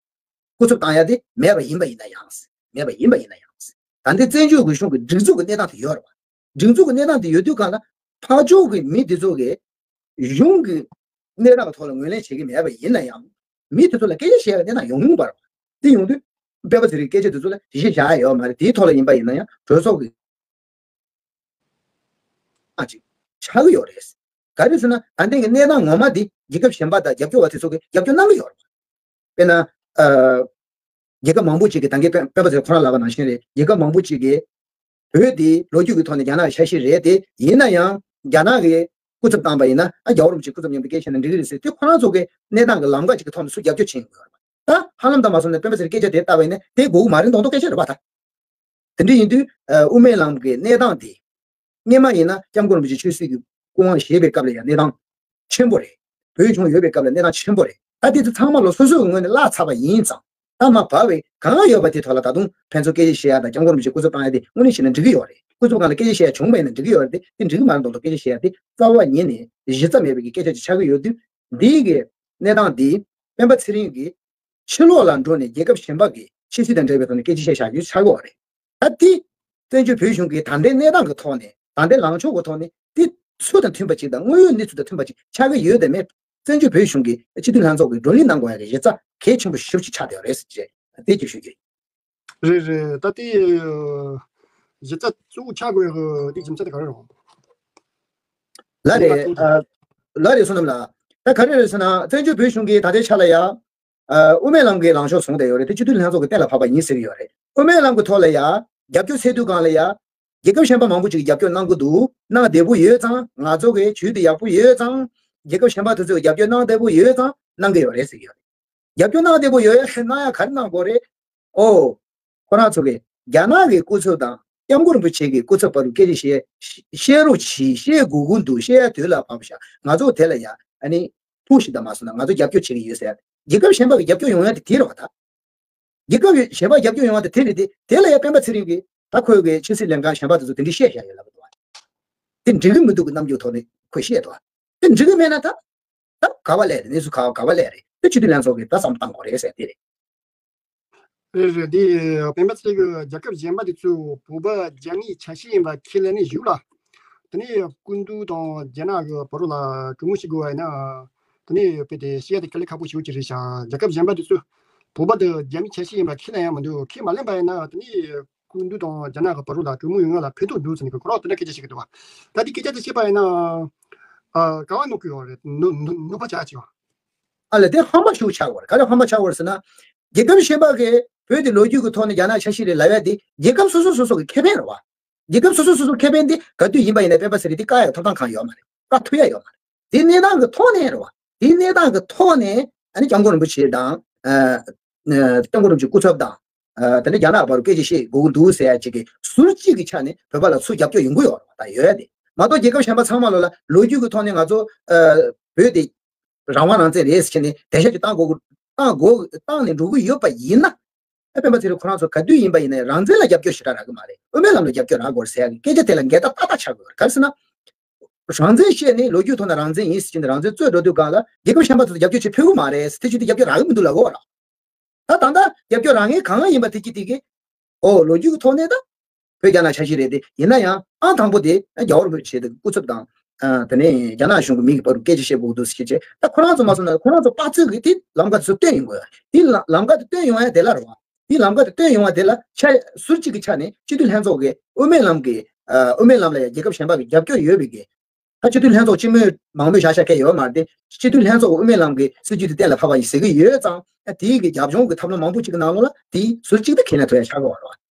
སྐུ་ཚབ་བཏང་ཡ་དེ་མེད་པ་ཡིན་པ་ཡིན་ན་ཡང་། མེད་པ་ཡིན་པ་ཡིན་ན་ཡང་། ད་ལྟའི་བཙན་བྱོལ་གྱི་གཞུང་གི་སྒྲིག་འཛུགས་ཀྱི་གནས་སྟངས་དེ་ཡོད་རེད་བ། སྒྲིག་འཛུགས་ཀྱི་གནས་སྟངས་དེ་ཡོད་དུས་གང་ལ་ཕར་ཕྱོགས་ཀྱི་མི་དེ་ཚོ་གིས་གཞུང་གི་གནས་སྟངས་ཀྱི་ཐོག་ལ་ངོས་ལེན་བྱེད་ཀྱི་མེད་པ་ཡིན་ན་ཡང་། མི་དེ་ཚོ་ལ་སྐད་ཆ་བཤད་ཡ་གནས་སྟངས་ཡོང་མྱོང་པ་རེད་བ། དེ་ཡོང་དུས་སྤེན་པ་ཚེ་རིང་སྐད་ཆ་དེ་ཚོ་ལ་དེ་བཞིན་བཞག་ཡ་ཡོད་མ་རེད། དེའི་ཐོག་ལ་ཡིན་པ་ཡིན་ན་ཡང་གྲོས་ཚོགས་ཀྱི་ཨ་ཅིག་ཆགས་ཀྱི་ཡོད་རེད། ག་རེ་ཟེར་ན་ད་ལྟའི་གི་གནས་སྟངས་ངོ་མ་འདི་རྒྱལ་ཁབ་གཞན་པ་དང་རྒྱབ་སྐྱོར་བ་དེ་ཚོ་གིས་རྒྱབ་སྐྱོར་གནང་གི་ཡོད་རེད། དཔེར་ན། ཨ། རྒྱལ་ཁབ་མང་པོ་ཅིག་གིས་ད་གིན་སྤེན་པ་ཚེ་ཁོ་རང་ལབ་པ་ནང་བཞིན་རེད། རྒྱལ་ཁབ་མང་པོ་ཅིག་གིས་བོད་འདི་ལོ་རྒྱུས་ཀྱི་ཐོག་ནས་རྒྱ་ནག་གི་ཆ་ཤས་རེད་དེ། ཡིན་ན་ཡང་རྒྱ་ནག་གིས་སྐུ་ཚབ་བཏང་པ་ཡིན་ན། ཨ། རྒྱལ་བ་རིན་པོ་ཆེ་སྐུ་ཚབ་མཉམ་དུ་སྐད་ཆ་བཤད་ན་འགྲིག་གི་རེད་ཟེར་དུས། ཁོ་རང་ཚོ་གི་གནས་སྟངས་ཀྱི་ལམ་ཁ་ཅིག་གི་ཐོག་ནས་སུ་རྒྱབ་སྐྱོར་བྱེད་ཀྱི་ཡོད་རེད་པ། ད་ཧ་ལམ་ད་མ་སོང་ན་སྤེན་པ་ཚེ་རིང་སྐད་ཆ་དེ་བཏབ་པ་ཡིན་ན་དེ་དགོས་ཀྱི་མ་རེད་མདོག་མདོག་སྐད་ཆ་རེད་པ། ད། དེ་འདྲ་ཡིན་དུས། ཨ། དབུ་མའི་ལམ་གྱི་གནས་སྟངས་དེ། སྔོན་མ་ཡིན་ན་སྐྱབས་མགོན་རིན་པོ་ཆེ་ཆོས་སྲིད་ཀྱི་སྐུ་དབང་བཞེས་པའི་སྐབས་ལ་ཡང་གནས་སྟངས་ཆེན་པོ་རེད། བོད་གཞུང་ཡོད་པའི་སྐབས་ལ་གནས་སྟངས་ཆེན་པོ་རེད། ད་དེ་ཚོ་ཚང་མ་ལོ་སོ་སོའི་ངོས་ནས་བརླག་ཚར་བ་ཡིན་ཙང་། ད་མར་བབས་པའི་གང་ཡོད་པ་དེ་ཐོག་ལ་ད་དུང་ཕན་ཚུན་སྐད་ཆ་བཤད་ཡ་དང་། སྐྱབས་མགོན་རིན་པོ་ཆེ་སྐུ་ཚབ་བཏང་ཡ་དེ་དངོས་གནས་བྱས་ན་འགྲིག་གི་ཡོད་རེད། སྐུ་ཚབ་སྒང་ལ་སྐད་ཆ་བཤད་ཡ་བྱུང་བ་ཡིན་ན་འགྲིག་གི་ཡོད་རེད་དེ། དེ་འགྲིག་གི་མ་རེད་མདོག་མདོག་སྐད་ཆ་བཤད་ཡ་དེ་རྩ་བ་ཉིད་ནས་གཞི་རྩ་མེད་པའི་གི་སྐད་ཆ་ཅིག་ཆགས་ཀྱི་ཡོད་དུས། འདིའི་གི་གནས་སྟངས་འདི་སྤེན་པ་ཚེ་རིང་གིས་ཕྱི་ལོགས་ལ་འགྲོ་ནས་རྒྱལ་ཁབ་གཞན་པ་གི་ཆབ་སྲིད་དང་འབྲེལ་བའི་ཐོག་ནས་སྐད་ཆ་བཤད་བཞག་རྒྱུ་ཆགས་ཀྱི་ཡོད་རེད། ད་དེ་བཙན་བྱོལ་བོད་གཞུང་གི་ད་ལྟའི་གནས་སྟངས་ཀྱི་ཐོག་ནས། ད་ལྟའི་ལངས་ཕྱོགས་ཀྱི་ཐོག་ནས་དེ་ཚུལ་དང་མཐུན་པ་ཅིག་དང་དངོས་ཡོད་གནས་ཚུལ་དང་མཐུན་པ་ཅིག་ཆགས་ཀྱི་ཡོད་དམ་མེད། བཙན་བྱོལ་བོད་གཞུང་གིས་སྤྱི་འཐུས་ལྷན་ཚོགས་ཀྱིས་བགྲོ་གླེང་གནང་དགོས་ཡ་གི་གཞི་རྩ་གལ་ཆེན་པོ་ཞེ་པོ་ཅིག་ཆགས་བསྡད་ཡོད་རེད་ཟེར་བྱས་དེ་ཅིག་ཞུ་རྒྱུ་ཡིན། རེད་རེད། ད་དེ་གཞི་རྩ་གཙོ་བོ་ཆགས་དགོས་ཡ་གི་དེ་རྒྱུ་མཚན་དེ་ག་རེ་རེད། ལགས་རེད། ཨ། ལགས་རེད། བསོད་ནམས་ལགས། ད་ག་རེ་རེད་ཟེར་ན། བཙན་བྱོལ་བོད་གཞུང་གིས་ད་ལྟའི་ཆ་ལ་ཡ། ཨ། དབུ་མའི་ལམ་གྱི་ལངས་ཕྱོགས་བཟུང་བསྡད་ཡོད་རེད་དེ། སྤྱི་འཐུས་ལྷན་ཚོགས་ཀྱིས་གཏན་ལ་ཕབ་པ་ཡིན་ཟེར་གྱི་ཡོད་རེད། དབུ་མའི་ལམ་གྱི་ཐོག་ལ་ཡ་རྒྱབ་སྐྱོར་འཚོལ་དུས་སྒང་ལ་ཡ། རྒྱལ་ཁབ་གཞན་པ་མང་པོ་ཅིག་གིས་རྒྱབ་སྐྱོར་གནང་གི་འདུག་གནང་བདེ་པོ་ཡོད་ཙང་། ང་ཚོ་གི་ཇུས་དེ་ཡག་པོ་ཡོད་ཙང་། རྒྱལ་ཁབ་གཞན་པ་དེ་ཚོས་རྒྱབ་སྐྱོར་གནང་བདེ་པོ་ཡོད་ཙང་གནང་གི་ཡོད་རེད་ཟེར་གྱི་ཡོད་རེད། རྒྱབ་སྐྱོར་གནང་བདེ་པོ་ཡོད་ཡ་གནང་ཡ་ག་རེ་གནང་དགོས་རེད། ཨོ། ཁོ་རང་ཚོ་གིས་རྒྱ་ནག་གི་སྐུ་ཚབ་དང་སྐྱབས་མགོན་རིན་པོ་ཆེ་གི་སྐུ་ཚབ་བར་དུ་སྐད་ཆ་བཤད། བཤད་རོགས་གྱིས། བཤད་དགོས་ཀྱི་འདུག་བཤད་ཡ་དུས་ལ་བབས་ཤག་ང་ཚོ་དེ་ལ་ཡ། ཨ་ནི། ཕུགས་ཤིག་དང་མ་སོང་ན་ང་ཚོ་རྒྱབ་སྐྱོར་བྱེད་ཀྱི་ཡོད་ཟེར་ཡ། རྒྱལ་ཁབ་གཞན་པ་གི་རྒྱབ་སྐྱོར་ཡོང་ཡ་དེ་དེ་རེད་བ་ད། རྒྱལ་ཁབ་གཞན་པ་རྒྱབ་སྐྱོར་ཡོང་བ་དེ་དེ་རེད་དེ། དེ་ལ་ཡ་སྤེན་པ་ཚེ་རིང་གིས་ད་ཁོའི་གི་ཕྱི་སྲིད་ལས་ཁང་གཞན་པ་དེ་ཚོ་དེ་འདྲ་བཤད་བཞག་ཡོད་ལབ་འདུག་བ། དེ་འགྲིག་གི་མི་འདུག་གི་རྣམ་འགྱུར་ཐོག་ནས་ཁོས་བཤད་འདུག་བ། དེ་འགྲིག་གི་མེད་ན་ད། ད་ག་བ་ལས་རེད། གནས་ཚུལ་ག་ག་བ་ལས་རེད། དེ་སྤྱི་འཐུས་ལྷན་ཚོགས་ཀྱིས་ད་བསམ་བློ་བཏང་དགོས་རེད་ཟེར་དེ་རེད། རེད་རེད། དེ་སྤེན་པ་ཚེ་རིང་གིས་རྒྱལ་ཁབ་གཞན་པ་དེ་ཚོས་བོད་པ་རྒྱ་མིའི་ཆ་ཤས་ཡིན་པ་ཁས་ལེན་ནས་བཞུགས་ལ། དེ་ནས་སྐུ་མདུན་དང་རྒྱ་ནག་གི་བར་ལ་གྲོས་མོལ་བྱེད་དགོས་པ་ཡིན་ན། དེ་ནས་དཔེ་དེ་བཤད་ཡ་དེ་དཀའ་ལས་ཁག་པོ་ཞེ་པོ་ཅིག་རེད་ཤག་རྒྱལ་ཁབ་གཞན་པ་དེ་ཚོས་བོད་པ་དེ་རྒྱ་མིའི་ཆ་ཤས་ཡིན་པ་ཁས་ལེན་ཡ་མི་འདུག་ཁས་མ་ལེན་པ་ཡིན་ན། དེ་ནས་སྐུ་མདུན་དང་རྒྱ་ནག་གི་བར་ལ་གྲོས་མོལ་ཡོང་ཡ་ལ་ཕན་ཐོགས་འདུག་ཟེར་ནས་ཁོ་རང་དེ་འདྲ་སྐད་ཆ་བཤད་ཀྱི་འདུག་བ། ད་དེ་སྐད་ཆ་དེ་བཤད་པ་ཡིན་ན། ཨ། ག་བ་གནོད་ཀྱི་ཡོད་རེད། ནུ་ནུ་ནུས་པ་ཆག་ཆེ་བ། ཨ་ལས་དེ་ཧམ་པ་ཤུགས་ཆག་བར། ག་རེ་ཧམ་པ་ཆག་བར་ཟེར་ན། རྒྱལ་ཁབ་གཞན་པ་གིས་བོད་དེ་ལོ་རྒྱུས་ཀྱི་ཐོག་ནས་རྒྱ་ནག་ཆ་ཤས་རེད་ལབ་ཡ་དེ་རྒྱལ་ཁབ་སོ་སོ་སོ་སོ་གི་ཁེ་ཕན་རེད་བ། རྒྱལ་ཁབ་སོ་སོ་སོ་སོ་ཁེ་ཕན་དེ་ག་དུས་ཡིན་པ་ཡིན་ན་སྤེན་པ་ཚེ་རིང་དེ་བཀག་ཡག་ཐོབ་ཐང་གང་ཡོད་མ་རེད། བཀག་ཐུབ་ཡ་ཡོད་མ་རེད། དེ་གནས་སྟངས་ཀྱི་ཐོག་ནས་རེད་བ། དེ་གནས་སྟངས་ཀྱི་ཐོག་ནས་ཨ་ནི་སྐྱབས་མགོན་རིན་པོ་ཆེ་དང་། ཨ། སྐྱབས་མགོན་རིན་པོ་ཆེ་སྐུ་ཚབ་དང་། ཨ། དེ་ནས་རྒྱ་ནག་བར་སྐད་ཆ་བཤད་དགོས་ཀྱི་འདུག་ཟེར་ཡ་ཅིག་གི་ཟུར་གཅིག་གི་ཆ་ནས་བོད་པ་ལ་ཚུར་རྒྱབ་སྐྱོར་ཡོང་གི་ཡོད་རེད་བ། ད་ཡོད་ཡ་དེ་མ་གཏོགས་རྒྱལ་ཁབ་གཞན་པ་ཚང་མ་ལོ་ལ་ལོ་རྒྱུས་ཀྱི་ཐོག་ནས་ང་ཚོ། ཨ། བོད་དེ། རང་དབང་རང་བཙན་རེད་ཟེར་ནས་འགྲེལ་བཤད་ཅིག་བཏང་དགོས། བཏང་དགོས། བཏང་ནས་འགྲོ་གི་ཡོད་པ་ཡིན་ན། ཨ། སྤེན་པ་ཚེ་རིང་ཁོ་རང་ཚོ་ག་དུས་ཡིན་པ་ཡིན་ནའི་རང་བཙན་ལ་རྒྱབ་སྐྱོར་ཞེ་དྲག་རག་གི་མ་རེད། དབུ་མའི་ལམ་ལ་རྒྱབ་སྐྱོར་རག་དགོས་ཟེར་ཡ་གི་སྐད་ཆ་དེ་ལ་འགལ་ཟླ་ཏག་ཏག་ཆགས་དགོས། ག་རེ་ཟེར་ན། རང་བཙན་བཤད་ནས་ལོ་རྒྱུས་ཐོག་ན་རང་བཙན་ཡིན་ཟེར་གྱིན། རང་བཙན་རྩོད་འགྲོ་དུས་སྒང་ལ་རྒྱལ་ཁབ་གཞན་པ་ཚོ་རྒྱབ་སྐྱོར་བྱེད་ཕོད་ཀྱི་མ་རེད། དེ་བྱེད་དུས་རྒྱབ་སྐྱོར་རག་གི་མི་འདུག་ལབ་དགོས་ར། ད་ད་ལྟ་རྒྱབ་སྐྱོར་རག་མཁན་གང་ཡིན་པ་དེ་གྱིས་དེ་གིས། ཨོ། ལོ་རྒྱུས་ཀྱི་ཐོག་ནས་ད་བོད་རྒྱ་ནག་ཆ་ཤས་རེད་དེ། ཡིན་ན་ཡང་ཨང་དང་པོ་དེ་རྒྱལ་བ་རིན་པོ་ཆེ་དང་སྐུ་ཚབ་དང་། ཨ། དེ་ནས་རྒྱ་ནག་གཞུང་གི་མི་གི་བར་དུ་སྐད་ཆ་བཤད་དགོས་འདུག་ཟེར་བྱས། ད་ཁོ་རང་ཚོ་མ་སོང་ན་ཁོ་རང་ཚོ་དཔའ་རྩལ་གྱིས་དེ་ལམ་ཁ་དེ་ཚོ་སྟོན་ཡོང་དགོས། དེ་ལ་ལམ་ཁ་དེ་སྟོན་ཡོང་ཡ་དེ་ལ་རེད་བ། དེ་ལམ་ཁ་དེ་སྟོན་ཡོང་བ་དེ་ལ་ཆ་ཟུར་གཅིག་གི་ཆ་ནས་སྤྱི་འཐུས་ལྷན་ཚོགས་ཀྱིས་དབུ་མའི་ལམ་གྱི། ཨ། དབུ་མའི་ལམ་ལ་ཡང་རྒྱལ་ཁབ་གཞན་པ་གི་རྒྱབ་སྐྱོར་ཡོད་པའི་གི། ད་སྤྱི་འཐུས་ལྷན་ཚོགས་སྤྱི་མོས་མང་མོས་བཞག་བཞག་གི་ཡོད་མ་རེད་དེ། སྤྱི་འཐུས་ལྷན་ཚོགས་ཀྱིས་དབུ་མའི་ལམ་གྱི་སྲིད་ཇུས་དེ་གཏན་ལ་ཕབ་པ་ཡིན་ཟེར་གྱི་ཡོད་ཙང་། དེའི་གི་རྒྱབ་ལྗོངས་ཀྱི་ཐབས་ལམ་མང་པོ་ཅིག་གི་ནང་ལོགས་ལ་དེ་ཟུར་གཅིག་ཏུ་ཁས་ལེན་ཐུབ་ཡ་ཆགས་ཀྱི་ཡོད་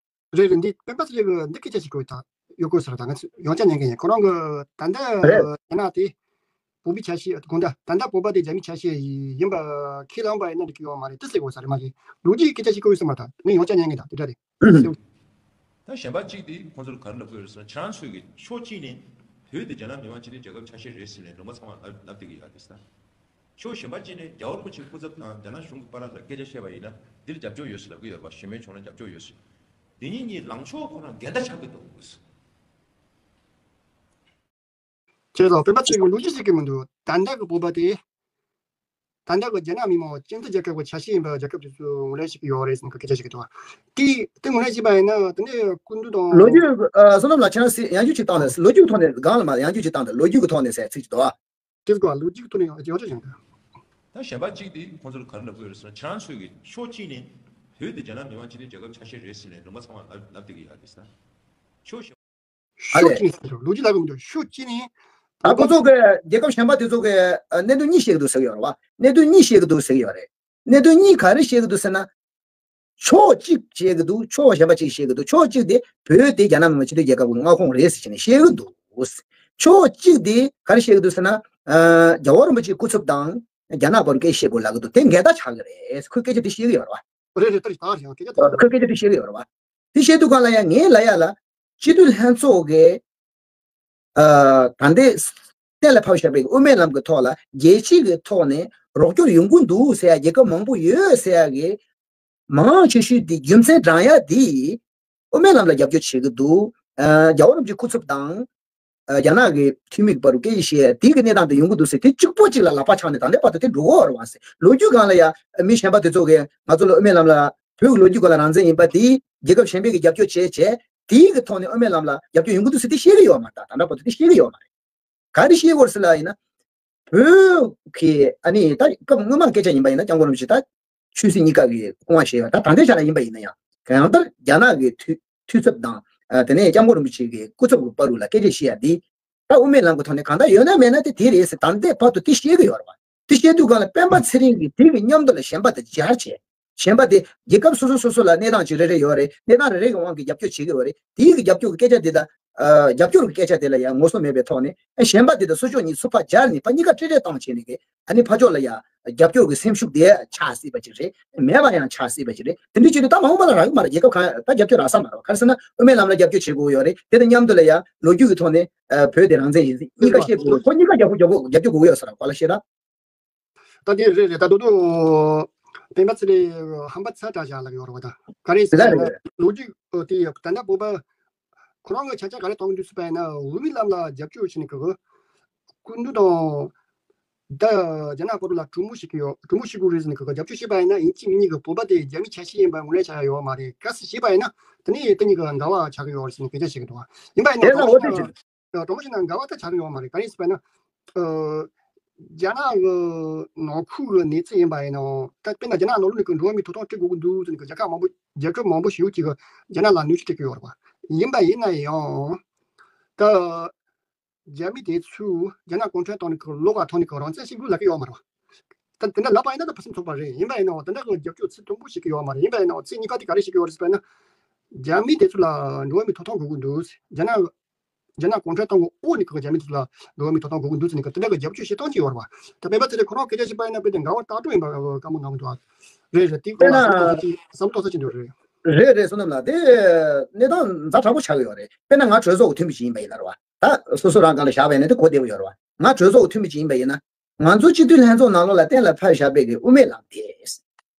རེད་བ། རེད་རེད། འདི་སྤེན་པ་ཚེ་རིང་གིས་འདི་སྐད་ཆ་ཞིག་གོ་ད་ཡོད་དགོས་ཟེར། ད་ང་ཚོས་ཡང་བསྐྱར་ཉན་གི་ཡིན། ཁོ་རང་གིས་ད་ལྟ་རྒྱ་ནག་དེ་བོད་པའི་ཆ་ཤས། དགོངས་དག་ད་ལྟ་བོད་པ་དེ་རྒྱ་མིའི་ཆ་ཤས་ཡིན་པ་ཁས་ལེན་པ་ཡིན་ན་འགྲིག་གི་ཡོད་མ་རེད་དེ་ཟེར་གོ་ས་རེད་མ་གཞི། ལོ་རྒྱུས་ཀྱི་སྐད་ཆ་ཞིག་གོ་ཡོད་ས་མ་རེད། ད་ངས་ཡང་བསྐྱར་ཉན་གི། ད་དེ་འདྲ་རེད། ད་གཞན་པ་གཅིག་དེ་ཁོང་ཚོར་ག་རེ་ལབ་དགོས་རེད་ཟེར་ན། ཁྱེད་རང་ཚོས་ཀྱི་ཕྱོགས་གཅིག་ནས་བོད་དེ་རྒྱ་ནག་མི་དམངས་སྤྱི་མཐུན་རྒྱལ་ཁབ་ཆ་ཤས་རེད་ཟེར་ནས་ལུང་པ་ཚང་མ་ལབ་ལབ་བསྡད་ཀྱི་ཡོད་རེད་ཟེར། ཕྱོགས་གཞན་པ་གཅིག་ནས་རྒྱལ་བ་རིན་པོ་ཆེ་སྐུ་ཚབ་དང་རྒྱ་ནག་གཞུང་གི་བར་ལ་སྐད་ཆ་བཤད་པ་ཡིན་ན་འདིར་རྒྱབ་སྐྱོར་ཡོད་ཟེར་ལབ་ཀྱི་ཡོད་རེད་པ། གཞི་མེད་བྱུང་ན་རྒྱབ་སྐྱོར་ཡོད་ཟེར། དེ་གཉིས་གཉིས་ལངས་ཕྱོགས་ཁོ་རང་འགལ་ཟླ་ཆགས་ཀྱི་འདུག་ཟེར། ཁྱེད་ཚོ་སྤེན་པ་ཚེ་རིང་ལོ་རྒྱུས་ཤེས་ཀྱི་མི་འདུག་ད་ལྟ་གི་བོད་པ་དེ། ད་ལྟ་གི་རྒྱ་ནག་མི་མང་སྤྱི་མཐུན་རྒྱལ་ཁབ་ཀྱི་ཆ་ཤས་ཡིན་པ་རྒྱལ་ཁབ་དེ་ཚོས་ངོས་ལེན་བྱེད་ཀྱི་ཡོད་རེད་ཟེར་ནས་སྐད་ཆ་བཤད་ཀྱི་འདུག་དེ་དེ་ངོས་ལེན་བྱས་པ་ཡིན་ན་དེ་ནས་སྐུ་མདུན་དང་། ལོ་རྒྱུས། ཨ། བསོད་ནམས་ལགས། ཁྱེད་རང་ཡང་བསྐྱར་ཅིག་བཏང་ན། ལོ་རྒྱུས་ཐོག་ནས་གང་ལ་མ་ཡང་བསྐྱར་ཅིག་བཏང་ན། ལོ་རྒྱུས་ཀྱི་ཐོག་ནས་ཟེར་ཚིག་ཅིག་འདུག་ཨ། དེ་ག་ལོ་རྒྱུས་ཀྱི་ཐོག་ནས་ཡང་ཡང་ཅིག་བྱུང་། ད་གཞན་པ་གཅིག་དེ་ཁོང་ཚོར་ག་རེ་ལབ་དགོས་རེད་ཟེར་ན། ཁྱེད་རང་ཚོས་ཀྱི་ཕྱོགས་གཅིག་ནས་བོད་དེ་རྒྱ་ནག་མི་དམངས་སྤྱི་མཐུན་རྒྱལ་ཁབ་ཆ་ཤས་རེད་ཟེར་ནས་ལུང་པ་ཚང་མ་ལབ་ལབ་བསྡད་ཀྱི་ཡོད་རེད་ཟེར་ན། ཕྱོགས་གཞན། ཨ་ལས། ཕྱོགས་གཅིག་ནས་ཟེར་རོ། ལོ་རྒྱུས་ལབ་གི་མི་འདུག་ཕྱོགས་གཅིག་ནས། ད་ཁོ་ཚོ་གི་རྒྱལ་ཁབ་གཞན་པ་དེ་ཚོ་གི་ཨ་གནད་དོན་གཉིས་བཤད་གི་འདུག་ཟེར་གི་ཡོད་རེད་བ། གནད་དོན་གཉིས་བཤད་གི་འདུག་ཟེར་གི་ཡོད་རེད། གནད་དོན་གཉིས་ག་རེ་བཤད་གི་འདུག་ཟེར་ན། ཕྱོགས་གཅིག་བཤད་གི་འདུག་ཕྱོགས་གཞན་པ་གཅིག་བཤད་གི་འདུག་ཕྱོགས་གཅིག་དེ་བོད་དེ་རྒྱ་ནག་མི་དམངས་སྤྱི་མཐུན་རྒྱལ་ཁབ་ཀྱི་མངའ་ཁོངས་རེད་ཟེར་བྱས་ནས་བཤད་གི་འདུག་ཕྱོགས་གཅིག་དེ་ག་རེ་བཤད་གི་འདུག་ཟེར་ན། ཨ། རྒྱལ་བ་རིན་པོ་ཆེའི་སྐུ་ཚབ་དང་རྒྱ་ནག་བར་སྐད་བཤད་དགོས་ལབ་གི་འདུག་དེ་འགལ་ཟླ་ཆགས་གི་རེད། ཁོས་སྐད་ཆ་དེ་བཤད་གི་ཡོད་རེད་བ། རེད་རེད། ད་རེད། ད་རེད། ཡང་སྐད་ཆ་དེ། ཁོས་སྐད་ཆ་དེ་བཤད་གི་ཡོད་རེད་བ། དེ་བཤད་དུས་སྒང་ལ་ཡང་ངས་ལབ་ཡ་ལ། སྤྱི་འཐུས་ལྷན་ཚོགས་ཀྱི། ཨ། ད་ལྟའི་གཏན་ལ་ཕབ་བཞག་པའི་དབུ་མའི་ལམ་གྱི་ཐོག་ལ་རྒྱལ་སྤྱི་གི་ཐོག་ནས་རོགས་སྐྱོར་ཡོང་གི་འདུག་ཟེར་ཡ། རྒྱལ་ཁབ་མང་པོ་ཡོད་ཟེར་ཡ་གི་མང་ཆེ་ཤོས་དེ་རྒྱུ་མཚན་བགྲང་ཡ་དེ་དབུ་མའི་ལམ་ལ་རྒྱབ་སྐྱོར་བྱེད་ཀྱི་འདུག་ཨ། རྒྱལ་བ་རིན་པོ་ཆེའི་སྐུ་ཚབ་དང་། ཨ། རྒྱ་ནག་གི་འཐུས་མི་གི་བར་དུ་སྐད་ཆ་བཤད་ཡ་དེ་གི་གནས་སྟངས་དེ་ཡོང་གི་འདུག་ཟེར། དེ་གཅིག་པོ་གཅིག་ལ་ལག་པ་འཆང་ནས་ད་ལྟའི་བར་དུ་དེ་འགྲོ་གི་ཡོད་རེད་བ་ཟེར། ལོ་རྒྱུས་སྒང་ལ་ཡ་མི་གཞན་པ་དེ་ཚོ་གིས་ང་ཚོ་ལ་དབུ་མའི་ལམ་ལ། བོད་ཀྱི་ལོ་རྒྱུས་སྐོར་ལ་རང་བཙན་ཡིན་པ་དེ་རྒྱལ་ཁབ་གཞན་པས་ཀྱི་རྒྱབ་སྐྱོར་བྱས་བྱས། དེའི་གི་ཐོག་ནས་དབུ་མའི་ལམ་ལ་རྒྱབ་སྐྱོར་ཡོང་གི་འདུག་ཟེར་དེ་བཤད་གི་ཡོད་མ་རེད། ད་ད་ལྟ་བར་དུ་དེ་བཤད་གི་ཡོད་མ་རེད། ག་རེ་བཤད་དགོས་ཟེར་ལབ་ཡིན་ན། བོད་ཀྱི་ཨ་ནི་ད་སྐབས་སྔོན་མ་སྐད་ཆ་ཡིན་པ་ཡིན་ན། སྐྱབས་མགོན་རིན་པོ་ཆེ་ད་ཆོས་སྲིད་གཉིས་ཀ་གི་སྐུ་དབང་བཞེས་ཡོད། ད་ད་ལྟའི་ཆ་ལ་ཡིན་པ་ཡིན་ན་ཡང་། གང་ལྟར་རྒྱ་ནག་གི་འཐུས་འཐུས་ཚབ་དང་། ཨ། དེ་ནས་སྐྱབས་མགོན་རིན་པོ་ཆེ་གི་སྐུ་ཚབ་ཀྱི་བར་དུ་ལ་སྐད་ཆ་བཤད་ཡ་དེ། ད་དབུ་མའི་ལམ་གྱི་ཐོག་ནས་གང་ལྟར་ཡོད་ན་མེད་ན་དེ་དེ་རེད་ཟེར། ད་ལྟའི་བར་དུ་དེ་བཤད་གི་ཡོད་རེད་བ། དེ་བཤད་དུས་སྒང་ལ་སྤེན་པ་ཚེ་རིང་གིས་དེ་གི་མཉམ་དུ་ལ་གཞན་པ་དེ་སྦྱར་བྱས། གཞན་པ་དེ་རྒྱལ་ཁབ་སོ་སོ་སོ་སོ་ལ་གནས་སྟངས་ཅིག་རེ་རེ་ཡོད་རེད། གནས་སྟངས་རེ་རེ་གི་དབང་གིས་རྒྱབ་སྐྱོར་བྱེད་ཀྱི་ཡོད་རེད། དེའི་གི་རྒྱབ་སྐྱོར་གྱི་སྐད་ཆ་དེ་དང་། ཨ། རྒྱབ་སྐྱོར་གྱི་སྐད་ཆ་དེ་ལ་ཡང་ངོ་སོ་མེད་པའི་ཐོག་ནས། ཨ། གཞན་པ་དེ་དང་སོ་ཕྱོགས་གཉིས་ཚུར་ཕར་སྦྱར་ནས་ཕར་གཉིས་ཀ་སྤྲེལ་སྤྲེལ་བཏང་བྱས་ནས་གི། ཨ་ནི་ཕར་ཕྱོགས་ལ་ཡང་རྒྱབ་སྐྱོར་གྱི་སེམས་ཤུགས་དེ་ཆགས་སྲིད་པ་ཅིག་རེད། མེད་པ་ཡང་ཆགས་སྲིད་པ་ཅིག་རེད། དེ་འདྲ་བྱེད་དུས་ད་མ་འོངས་པ་ལ་རག་གི་མ་རེད། རྒྱལ་ཁབ་གང་ད་རྒྱབ་སྐྱོར་རག་ས་མ་རེད། ག་རེ་ཟེར་ན་དབུ་མའི་ལམ་ལ་རྒྱབ་སྐྱོར་བྱེད་དགོས་ཡོད་རེད། དེ་དང་མཉམ་དུ་ལ་ཡང་ལོ་རྒྱུས་ཀྱི་ཐོག་ནས། ཨ། བོད་དེ་རང་བཙན་ཡིན། གཉིས་ཀ་བཤད་དགོས། ཁོ་གཉིས་ཀ་རྒྱབ་སྐྱོར་རྒྱབ་སྐྱོར་རྒྱབ་སྐྱོར་དགོས་ཡོད་ས་རེད། ག་ལ་ཤེས་ད། ད་དེ་རེད་རེད། ད་དུང་དུང་སྤེན་པ་ཚེ་རིང་ཧམ་པ་ཚ་དྲགས་བཞག་ལབ་ཡོད་རེད་བ། ད་ག་རེ་ཟེར་ན། ལོ་རྒྱུས་དེ་ད་ལྟ་བོད་པ་ཁོ་རང་གི་ཆ་ཆ་ག་རེ་གཏོང་གི་འདུག་ཟེར་བ་ཡིན་ན། དབུ་མའི་ལམ་ལ་རྒྱབ་སྐྱོར་བྱས་ནས་གི་སྐུ་མདུན་དང་། ད་རྒྱ་ནག་བར་ལ་གྲོས་མོལ་བྱེད་ཀྱི་ཡོད། གྲོས་མོལ་བྱེད་དགོས་རེད་ཟེར་ནས་གི་རྒྱབ་སྐྱོར་བྱས་པ་ཡིན་ན། ཡིན་གཅིག་མིན་གཉིས་གི་བོད་པ་དེ་རྒྱ་མིའི་ཆ་ཤས་ཡིན་པ་ངོས་ལེན་བྱ་ཡ་ཡོད་མ་རེད། གལ་སྲིད་བྱས་པ་ཡིན་ན་དེ་ནས་དེ་གཉིས་ཀྱི་འགལ་བ་ཆགས་ཀྱི་ཡོད་རེད་ཟེར་ནས་སྐད་ཆ་བཤད་ཀྱི་འདུག་བ། ཡིན་པ་ཡིན་ན་དེ་ལ་འོ་དེ་ཅི། གྲོས་མོལ་བྱས་ན་འགལ་བ་ད་ཆགས་ཀྱི་ཡོད་མ་རེད། ག་རེ་ཟེར་བ་ཡིན་ན། ཨ། རྒྱ་ནག་གི་ནང་ཁུལ་གྱི་གནས་ཚུལ་ཡིན་པ་ཡིན་ནའང་། ད་དཔེར་ན་རྒྱ་ནག་ནང་ལོགས་ནས་གི་འགྲོ་བ་མིའི་ཐོབ་ཐང་སྤྲད་དགོས་ཀྱི་འདུག་ཟེར་ནས་གི་རྒྱལ་ཁབ་མང་པོ། རྒྱལ་ཁབ་མང་པོ་ཞེ་པོ་ཅིག་གིས་རྒྱ་ནག་ལ་གནོན་ཤུགས་སྤྲད་ཀྱི་ཡོད་རེད་བ། ཡིན་པ་ཡིན་ན་ཡང་། ད་རྒྱ་མི་དེ་ཚོས་རྒྱ་ནག་གུང་ཁྲན་ཏང་ནས་གི་ལོགས་ཀ་ཐོག་ནས་གི་རང་བཙན་ཞིག་དགོས་ལབ་ཀྱི་ཡོད་མ་རེད་བ། ད་དེ་འདྲ་ལབ་པ་ཡིན་ན་ད་ཕུན་སུམ་ཚོགས་པ་རེད། ཡིན་པ་ཡིན་ནའང་དེ་འདྲ་གི་རྒྱབ་སྐྱོར་ཚད་མཐོན་པོ་བྱེད་ཀྱི་ཡོད་མ་རེད། ཡིན་པ་ཡིན་ནའང་ཚིག་གཉིས་ཀ་དེ་ག་རེ་བཤད་ཀྱི་ཡོད་རེད་ཟེར་བ་ཡིན་ན། རྒྱ་མི་དེ་ཚོ་ལ་འགྲོ་བ་མིའི་ཐོབ་ཐང་དགོས་ཀྱི་འདུག་རྒྱ་ནག་རྒྱ་ནག་གུང་ཁྲན་ཏང་གི་འོག་ནས་གི་རྒྱ་མི་དེ་ཚོ་ལ་འགྲོ་བ་མིའི་ཐོབ་ཐང་དགོས་ཀྱི་འདུག་ཟེར་ནས་གི་དེ་འདྲ་གི་རྒྱབ་སྐྱོར་བྱེད་སྟངས་ཅིག་ཡོད་རེད་བ། ད་སྤེན་པ་ཚེ་རིང་ཁོ་རང་སྐད་ཆ་བཤད་པ་ཡིན་ན་དཔེ་དེ་འགལ་བ་ལྟག་སྤྲོད་ཡིན་པ་དཀའ་མོ་མཐོང་གི་འདུག་རེད་རེད། དེ་སྐོར་ལ་དཔེར་ན་བསམ་བློ་ཅིག་བསམ་བློ་གཏོང་ས་ཅིག་འདུག་རེད། རེད་རེད། བསོད་ནམས་ལགས། དེ་གནས་སྟངས་ཛ་དྲག་པོ་ཆགས་ཀྱི་ཡོད་རེད། དཔེར་ན་ང་གྲོས་ཚོགས་ཀྱི་འཐུས་མི་ཅིག་ཡིན་པ་ཡིན་ན་རེད་བ། ད་སོ་སོ་རང་སྒང་ལ་བཞག་པ་ཡིན་ན་དེ་གོ་བདེ་པོ་ཡོད་རེད་བ། ང་གྲོས་ཚོགས་ཀྱི་འཐུས་མི་ཅིག་ཡིན་པ་ཡིན་ན། ང་ཚོ་སྤྱི་འཐུས་ལྷན་ཚོགས་ནང་ལོགས་ལ་གཏན་ལ་ཕབ་བཞག་པའི་གི་དབུ་མའི་ལམ་དེ་རེད་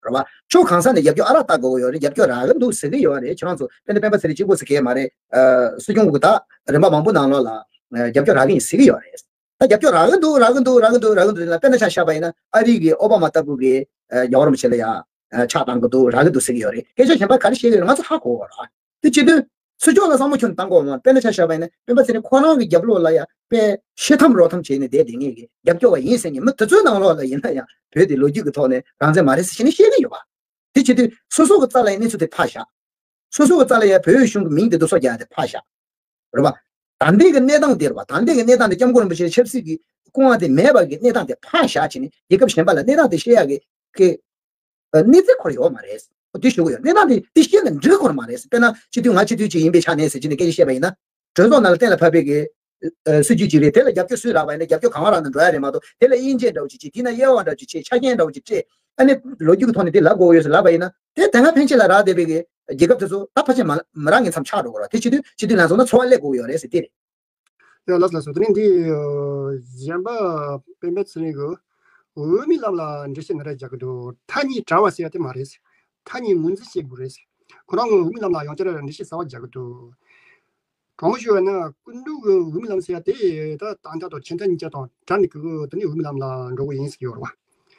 བ། ཕྱོགས་གང་ས་ནས་རྒྱབ་སྐྱོར་ཨ་རག་ལྟ་དགོས་ཀྱི་ཡོད་རེད། རྒྱབ་སྐྱོར་རག་གི་འདུག་ཟེར་གི་ཡོད་རེད། ཁྱེད་རང་ཚོ་དཔེར་ན་སྤེན་པ་ཚེ་རིང་གཅིག་པོ་ཟེར་གི་མ་རེད། ཨ། སྲིད་སྐྱོང་གི་ད་རིམ་པ་མང་པོ་ནང་ལོགས་ལ། ཨ། རྒྱབ་སྐྱོར་རག་གི་ཡིན་ཟེར་གི་ཡོད་རེད། ད་རྒྱབ་སྐྱོར་རག་གི་འདུག་རག་གི་འདུག་རག་གི་འདུག་རག་གི་འདུག་ལ་དཔེར་ན་ཆ་བཞག་པ་ཡིན་ན། ཨ་རི་གི་ཨོ་བྷ་མ་ལྟ་བུ་གིས། ཨ། རྒྱལ་བ་རིན་པོ་ཆེ་ལ་ཡ། ཨ། ཕྱག་བཏང་གི་འདུག་རག་གི་འདུག་ཟེར་གི་ཡོད་རེད། སྐད་ཆ་གཞན་པ་ག་རེ་བཤད་གི་ཡོད་རེད། ང་ཚོ་ཧ་གོ་གི་རེད། དེ་བྱེད་དུས་སྲིད་སྐྱོང་ལ་བསམ་བློ་ཁྱོན་བཏང་དགོས་མ། དཔེར་ན་ཆ་བཞག་པ་ཡིན་ན་སྤེན་པ་ཚེ་རིང་ཁོ་རང་གི་རྒྱབ་ལོགས་ལ་ཡ་དཔེ་ཤི་འཐམ་རོ་འཐམ་བྱས་ནས་བསྡད་བསྡད་མཁན་གྱི་རྒྱབ་སྐྱོར་བ་ཡིན་ཟེར་མཁན་མི་དེ་ཚོའི་ནང་ལོགས་ལ་ཡིན་ན་ཡང་བོད་དེ་ལོ་རྒྱུས་ཀྱི་ཐོག་ནས་རང་བཙན་མ་རེད་ཟེར་བྱས་ནས་བཤད་ཀྱི་ཡོད་པ། དེ་བྱེད་དུས་སོ་སོ་གི་རྩ་ལ་ཡ་གནས་ཚུལ་དེ་ཕར་བཞག་སོ་སོ་གི་རྩ་ལ་ཡ་བོད་གཞུང་གི་མིང་དེ་ཚོ་རྒྱག་ཡ་དེ་ཕར་བཞག་རེད་པ། ད་ལྟའི་གི་གནས་སྟངས་དེ་རེད་པ། ད་ལྟའི་གི་གནས་སྟངས་དེ་སྐྱབས་མགོན་རིན་པོ་ཆེ་ཆབ་སྲིད་ཀྱི་སྐུ་དབང་དེ་མེད་པ་གི་གནས་སྟངས་དེ་ཕར་བཞག་བྱས་ནས་རྒྱལ་ཁབ་གཞན་པ་ལ་གནས་སྟངས་དེ་བཤད་ཡ་གི་གི་ཨ། གནས་ཚུལ་ཁོ་རང་ཡོད་མ་རེད། འོ་དེ་ཞུ་གི་ཡོད། གནས་སྟངས་དེ་དེ་བཤད་ན་འགྲིག་གི་ཁོ་རང་མ་རེད། དཔེར་ན་སྤྱི་འཐུས་ང་སྤྱི་འཐུས་ཅིག་ཡིན་པའི་ཆ་ནས་ཟེར་གྱི་ནས་སྐད་ཆ་བཤད་པ་ཡིན་ན། གྲོས་ཚོགས་ནང་ལ་གཏན་ལ་ཕབ་པའི་གི། ཨ། སྲིད་ཇུས་ཅིག་རེད། དེ་ལ་རྒྱབ་སྐྱོར་སུས་རག་པ་ཡིན་ན་རྒྱབ་སྐྱོར་གང་རག་ན་འགྲོ་ཡ་རེད་མ་གཏོགས། དེ་ལ་དབྱེ་འབྱེད་འདྲ་བོ་ཅིག་བྱེད། དེ་ན་དབྱེ་བ་འདྲ་བོ་ཅིག་བྱེད། ཆ་རྐྱེན་འདྲ་བོ་ཅིག་སྤྲད། ཨ་ནི་ལོ་རྒྱུས་ཀྱི་ཐོག་ནས་དེ་ལབ་དགོས་ཡོད་ཟེར་ལབ་པ་ཡིན་ན། དེ་དེ་སྔ་ཕན་ཆད་ལ་རག་བསྡད་པའི་གི་རྒྱལ་ཁབ་དེ་ཚོ་ད་ཕལ་ཆེར་མ་མི་རག་མཁན་མཚམས་ཆགས་འགྲོ་གི་རེད། དེ་བྱེད་དུས་སྤྱི་འཐུས་ལྷན་ཚོགས་ནང་འཚོ་བ་སླེབས་དགོས་ཡོད་རེད་ཟེར་དེ་རེད། ཡ། ལགས་སོ་ལགས་སོ། དེ་རིང་འདི་གཞན་པ་སྤེན་པ་ཚེ་རིང་གིས་དབུ་མའི་ལམ་ལ་འགྲེལ་བཤད་འདི་འདྲ་རྒྱག་གི་འདུག་མཐའ་གཉིས་བྲལ་བ་ཟེར་ཡ་དེ་མ་རེད། མཐའ་གཉིས་ངོས་འཛིན་བྱེད་དགོས་རེད། ཁོ་རང་གིས་དབུ་མའི་ལམ་ལ་ཡང་བསྐྱར་འགྲེལ་བཤད་གསར་པ་རྒྱག་གི་འདུག་དྲང་མོ་ཞུ་བ་ན་སྐུ་མདུན་གྱིས་དབུ་མའི་ལམ་ཟེར་ཡ་དེ་ད་ཏན་ཏན་དང་ཆོས་མཐའ་གཉིས་ཆར་དང་བྲལ་ནས་གི་དེ་ནས་དབུ་མའི་ལམ་ལ་འགྲོ་གི་ཡིན་ཟེར་གྱི་ཡོད་རེད་བ།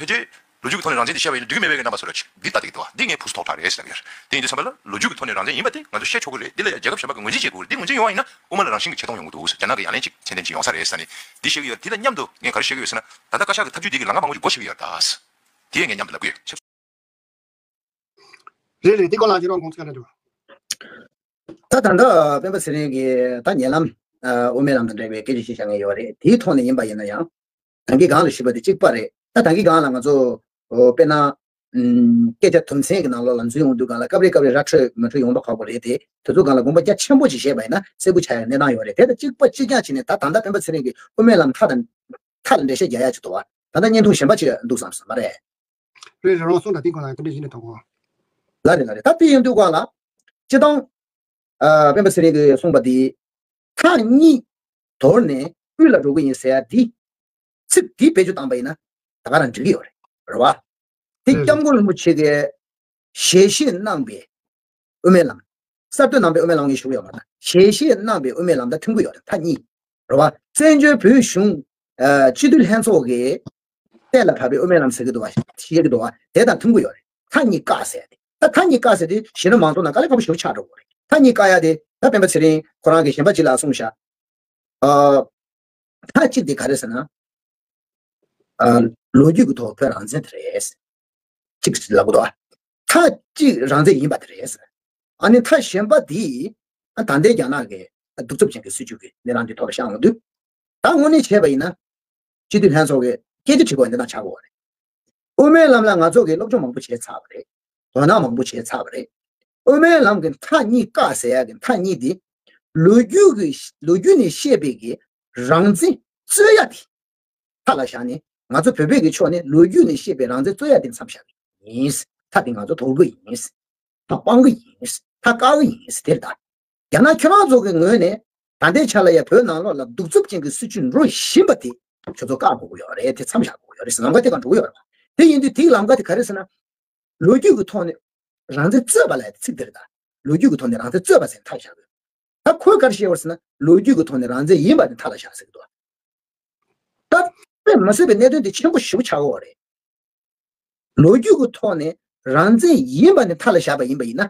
ཕལ་ཆེར་ལོ་རྒྱུས་ཀྱི་ཐོག་ནས་རང་བཙན་དེ་བཤད་པ་ཡིན་ན་འགྲིག་གི་མེད་པའི་རྣམ་པ་བཟོ་འདྲ་ཅིག་འདི་ལྟ་སྟེ་འདུག་བ། འདི་ངས་ཕུགས་སུ་ཐོགས་ཐག་རེད་ཟེར་ལབ་ཀྱི་ཡོད་རེད། དེ་ཡིན་དུས་ཙམ་པ་ལ་ལོ་རྒྱུས་ཀྱི་ཐོག་ནས་རང་བཙན་ཡིན་པ་དེ་ང་ཚོ་བཤད་ཆོག་གི་རེད། འདི་ལ་ཡང་རྒྱལ་ཁབ་གཞན་པ་གིས་ངོས་འཛིན་བྱེད་དགོས་རེད། འདི་ངོས་འཛིན་ཡོང་བ་ཡིན་ན་དབུ་མ་ལ་རང་བཞིན་གྱི་ཆེ་མཐོང་ཡོང་གི་འདུག་ཟེར། རྒྱ་ནག་གི་ཡ་ལན་ཅིག་ཚད་ལྡན་ཅིག་ཡོང་ས་རེད་ཟེར་ནས་འདི་བཤད་ཀྱི་ཡོད། འདི་དང་མཉམ་དུ་ངས་ག་རེ་བཤད་ཀྱི་ཡོད་ཟེར་ན། ད་ལྟ་བཀའ་ཤག་གི་ཐབས་ཇུས་འདི་གི་ལམ་ཁ་མང་པོ་ཞིག་བགོ་བཤའ་གི་ཡོད་རེད་ད། དེ་ཡང་ངས་མཉམ་དུ་ལབ་ཀྱི་ཡོད། རེད་རེད། འདི་སྐོར་ལ་ཁྱེད་རང་གོང་ཚིག་ག་འདྲ་འདུག་ད་ད་ལྟ་སྤེན་པ་ཚེ་རིང་གིས་ད་ཉེ་ལམ་ཨ་དབུ་མའི་ལམ་དང་འབྲེལ་བའི་སྐད་ཆ་ཞིག་བཤད་མཁན་ཡོད་རེད། དེའི་ཐོག་ནས་ཡིན་པ་ཡིན་ན་ཡང་། ད་གིན་སྒང་ལ་ཞུས་པ་དེ་གཅིག་པ་རེད། ད་ད་གིན་སྒང་ལ་ང་ཚོ་ཨོ་དཔེར་ན་ཨམ་སྐད་ཆ་དོན་ཚན་གྱི་ནང་ལོགས་ལ་འཛུལ་ཡོང་དུས་སྒང་ལ་སྐབས་རེ་སྐབས་རེ་ར་འཕྲོད་མི་འཕྲོད་ཡོང་མདོག་ཁ་པོ་རེད་དེ། དེ་ཚོ་སྒང་ལ་དགོངས་པ་རྒྱ་ཆེན་པོ་ཅིག་བཞེས་པ་ཡིན་ན་གསལ་པོ་ཆགས་ཡག་གནས་སྟངས་ཡོད་རེད། དེ་ལ་གཅིག་པ་གཅིག་རྐྱང་བྱས་ནས་ད་ད་ལྟ་སྤེན་པ་ཚེ་རིང་གིས་དབུ་མའི་ལམ་མཐའ་དང་མཐའ་ལ་འགྲེལ་བཤད་རྒྱག་ཡག་ཅིག་འདུག་བ། ད་ལྟ་བརྙན་ཐུང་གཞན་པ་ཅིག་འདུག་བསམ་སོང་མ་རེད། རེད་རེད། རང་སོང་དང་དེ་གོང་ལ་དེ་འདྲ་ཡིན་ནས་དོ་གོ། ལ་རེད་ལ་རེད། ད་དེ་ཡིན་དུས་སྒང་ལ་སྤྱིར་བཏང་ཨ་སྤེན་པ་ཚེ་རིང་གིས་གསུངས་པ་དེ་མཐའ་གཉིས་དོར་ནས་དབུས་ལ་འགྲོ་གི་ཡིན་ཟེར་ཡ་འདི་ཚིག་འདི་བེད་སྤྱོད་བཏང་པ་ཡིན་ན་ད་ག་རང་འགྲིག་གི་ཡོད་རེད། རེད་བ། དེ་རེད་སྐྱབས་རེད། མགོན་རིན་པོ་ཆེ་གིས་ཞལ་བཞེས་གནང་པའི་དབུ་མའི་ལམ། གསར་གཏོད་གནང་པའི་དབུ་མའི་ལམ་ངས་ཞུ་གི་ཡོད་མ་རེད། ཞལ་བཞེས་གནང་པའི་དབུ་མའི་ལམ་དང་མཐུན་གི་ཡོད་རེད། མཐའ་གཉིས། རེད་བ། བཙན་བྱོལ་བོད་གཞུང་ཨ་སྤྱི་འཐུས་ལྷན་ཚོགས་ཀྱིས་གཏན་ལ་ཕབ་པའི་དབུ་མའི་ལམ་ཟེར་གི་འདུག་བ། བཤད་གི་འདུག་བ། དེ་དང་མཐུན་གི་ཡོད་རེད། མཐའ་གཉིས་བཀག་ཟེར་ཏེ། ད་མཐའ་གཉིས་བཀག་ཟེར་དུས་གཞི་རིམ་མང་ཚོགས་ནང་དཀའ་ལས་ཁག་པོ་ཞེ་པོ་ཆགས་འགྲོ་གི་རེད། མཐའ་གཉིས་བཀག་ཡ་དེ་ད་སྤེན་པ་ཚེ་རིང་ཁོ་རང་གིས་གཞན་པ་ཅིག་ལ་གསུངས་ཤག་ཨ། མཐའ་གཅིག་དེ་ག་རེ་ཟེར་ན། ཨ། ལོ་རྒྱུས་ཀྱི་ཐོག་བོད་རང་བཙན་དེ་རེད། གཅིག་ལབ་གི་འདུག་མཐའ་གཅིག་རང་བཙན་ཡིན་པ་དེ་རེད། ཨ་ནི་མཐའ་གཞན་པ་དེ་ཨ་ད་ལྟའི་རྒྱ་ནག་གི་གདུག་རྩུབ་ཅན་གྱི་སྲིད་བྱུས་ཀྱི་གནས་སྟངས་དེ་ཐོག་ལ་བཞག་ཡོང་དུས། ད་དངོས་གནས་བྱས་པ་ཡིན་ན། སྤྱི་འཐུས་ལྷན་ཚོགས་ཀྱི་སྐད་ཆ་དྲི་དགོས་པ་འདི་ན་ཆགས་དགོས་པ་རེད། དབུ་མའི་ལམ་ལ་ང་ཚོ་གིས་སློབ་སྦྱོང་མང་པོ་བྱས་ཚར་བ་རེད། དོ་སྣང་མང་པོ་བྱས་ཚར་བ་རེད། དབུ་མའི་ལམ་གྱི་མཐའ་གཉིས་བཀག་ཟེར་ཡག་གི་མཐའ་གཉིས་དེ། ལོ་རྒྱུས་ཀྱི་ལོ་རྒྱུས་ནས་བཤད་པའི་གི་རང་བཙན་རྩོད་ཡ་དེ་མཐའ་ལ་བཞག་ནས། ང་ཚོ་བོད་པའི་གི་ཕྱོགས་ནས་ལོ་རྒྱུས་ནས་བཤད་པའི་རང་བཙན་རྩོད་ཡ་དེ་མཚམས་བཞག་གི་ཡིན། མཐའ་དེ་ང་ཚོ་དོར་གི་ཡིན། མཐའ་སྤང་གི་ཡིན། མཐའ་བཀག་གི་ཡིན། དེ་རེད་ད། རྒྱ་ནག་ཁྱོད་རང་ཚོ་གི་ངོས་ནས་ད་ལྟའི་ཆ་ལ་ཡ་བོད་ནང་ལོགས་ལ་གདུག་རྩུབ་ཅན་གྱི་སྲིད་བྱུས་འགྲོ་བཞིན་པ་དེ་ཁྱོད་ཚོ་བཀག་དགོས་ཀྱི་ཡོད་རེད། དེ་མཚམས་བཞག་དགོས་ཀྱི་ཡོད་རེད། ལམ་ཁ་དེ་ག་འགྲོ་གི་ཡོད་རེད་བ། དེ་ཡིན་དུས་དེའི་ལམ་ཁ་དེ་ག་རེ་ཟེར་ན། ལོ་རྒྱུས་ཀྱི་ཐོག་ནས་རང་བཙན་རྩོད་པ་ལབ་ཡ་དེ་ཚིག་དེ་རེད་ད། ལོ་རྒྱུས་ཀྱི་ཐོག་ནས་རང་བཙན་རྩོད་པ་ཟེར་མཐའ་བཞག་གི་ཡོད། ད་ཁོས་ག་རེ་བཤད་ཡོད་ཟེར་ན། ལོ་རྒྱུས་ཀྱི་ཐོག་ནས་རང་བཙན་ཡིན་པ་དེ་མཐའ་ལ་བཞག་ཟེར་གི་འདུག་ད་དཔེ་མི་སྲིད་པའི་གནད་དོན་དེ་ཆེན་པོ་ཞེ་པོ་ཆགས་ཀྱི་ཡོད་རེད། ལོ་རྒྱུས་ཀྱི་ཐོག་ནས་རང་བཙན་ཡིན་པ་ནི་མཐའ་ལ་བཞག་པ་ཡིན་པ་ཡིན་ན།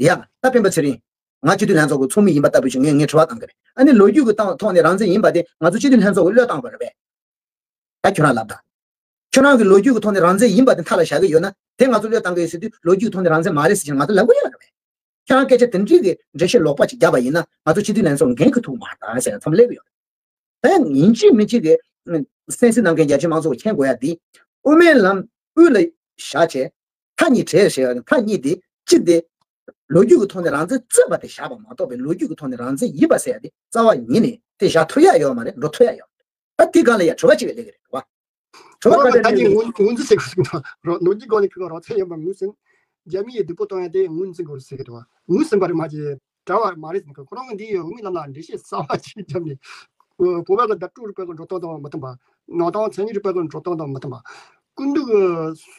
ཡ། ད་སྤེན་པ་ཚེ་རིང་། ང་སྤྱི་འཐུས་ལྷན་ཚོགས་ཀྱི་ཚོགས་མི་ཡིན་པ་ལྟ་བུ་ཞིག་ངས་ངས་དྲི་བ་བཏང་གི་རེད། ཨ་ནི་ལོ་རྒྱུས་ཀྱི་ཐོག་ཐོག་ནས་རང་བཙན་ཡིན་པ་དེ་ང་ཚོ་སྤྱི་འཐུས་ལྷན་ཚོགས་ཀྱིས་བློས་བཏང་བ་རེད་པས། ད་ཁྱོད་རང་ལབ་དང་། ཁྱོད་རང་གིས་ལོ་རྒྱུས་ཀྱི་ཐོག་ནས་རང་བཙན་ཡིན་པ་དེ་མཐའ་ལ་བཞག་གི་ཡོད་ན། དེ་ང་ཚོ་བློས་བཏང་གི་ཡོད་ཟེར་དུས་ལོ་རྒྱུས་ཀྱི་ཐོག་ནས་རང་བཙན་མ་རེད་ཟེར་གྱི་ང་ཚོ་ལབ་དགོས་ཡོད་རེད་པས། ཁྱོད་རང་སྐད་ཆ་དེ་འདྲའི་གི་འགྲེལ་བཤད་ལོག་པ་ཅིག་བརྒྱབ་པ་ཡིན་ན་ང་ཚོ་སྤྱི་འཐུས་ལྷན་ཚོགས་འགན་འཁུར་ཐུབ་མ་རེད་ཟེར་མཚམས་སླེབས་ཡོད། ད་ཡིན་གཅིག་མིན་གཅིག་གི་གསན་གཟིགས་གནང་མཁན་རྒྱ་ཆེ་མང་ཚོགས་མཁྱེན་དགོས་ཡ་འདི། དབུ་མའི་ལམ་དབུས་ལ་བཞག་བྱས། མཐའ་གཉིས་བྲལ་ཟེར་བ་གི་མཐའ་གཉིས་དེ་གཅིག་དེ། ལོ་རྒྱུས་ཀྱི་ཐོག་ནས་རང་བཙན་རྩོད་པ་དེ་བཞག་པ་མ་གཏོགས་པའི་ལོ་རྒྱུས་ཀྱི་ཐོག་ནས་རང་བཙན་ཡིན་པ་ཟེར་ཡ་དེ་རྩ་བ་ཉིད་ནས་དེ་བཞག་ཐུབ་ཡ་ཡོད་མ་རེད། འགྲོ་ཐུབ་ཡ་ཡོད་མ་རེད། ད་དེ་སྒང་ལ་ཡ་དྲི་བ་གཅིག་སླེབས་ཀྱི་རེད་བ། དྲི་བ་ག་རེ་ད་རེད་ངས་ངོས་ངོས་འཛིན་བྱེད་དགོས་ཟེར་གི་འདུག་ལོ་རྒྱུས་སྒང་ནས་ཁོས་རང་བཙན་ཡིན་པ་ངོས་ཟིན། རྒྱ་མི་ཡིས་སྡུག་པོ་གཏོང་ཡ་དེ་ངོས་འཛིན་དགོས་ཟེར་གི་འདུག་ངོས་ཟིན་པ་རེད་མ་གཏོགས་གྲྭ་བ་མ་རེད་ཟེར་གི། ཁོ་རང་གིས་འདི་ཡི་དབུ་མའི་ལམ་ལ་འགྲེལ་བཤད་གསར་བ་ཅིག་བརྒྱབ་ནས། བོད་པ་གི་བརྡ་སྤྲོད་རིག་པ་གི་འགྲོ་སྟངས་དང་མི་མཐུན་པ། ནང་བསྟན་མཚན་ཉིད་རིག་པ་གི་འགྲོ་སྟངས་དང་མི་མཐུན་པ། ཀུན་བཏུས་ཀྱི་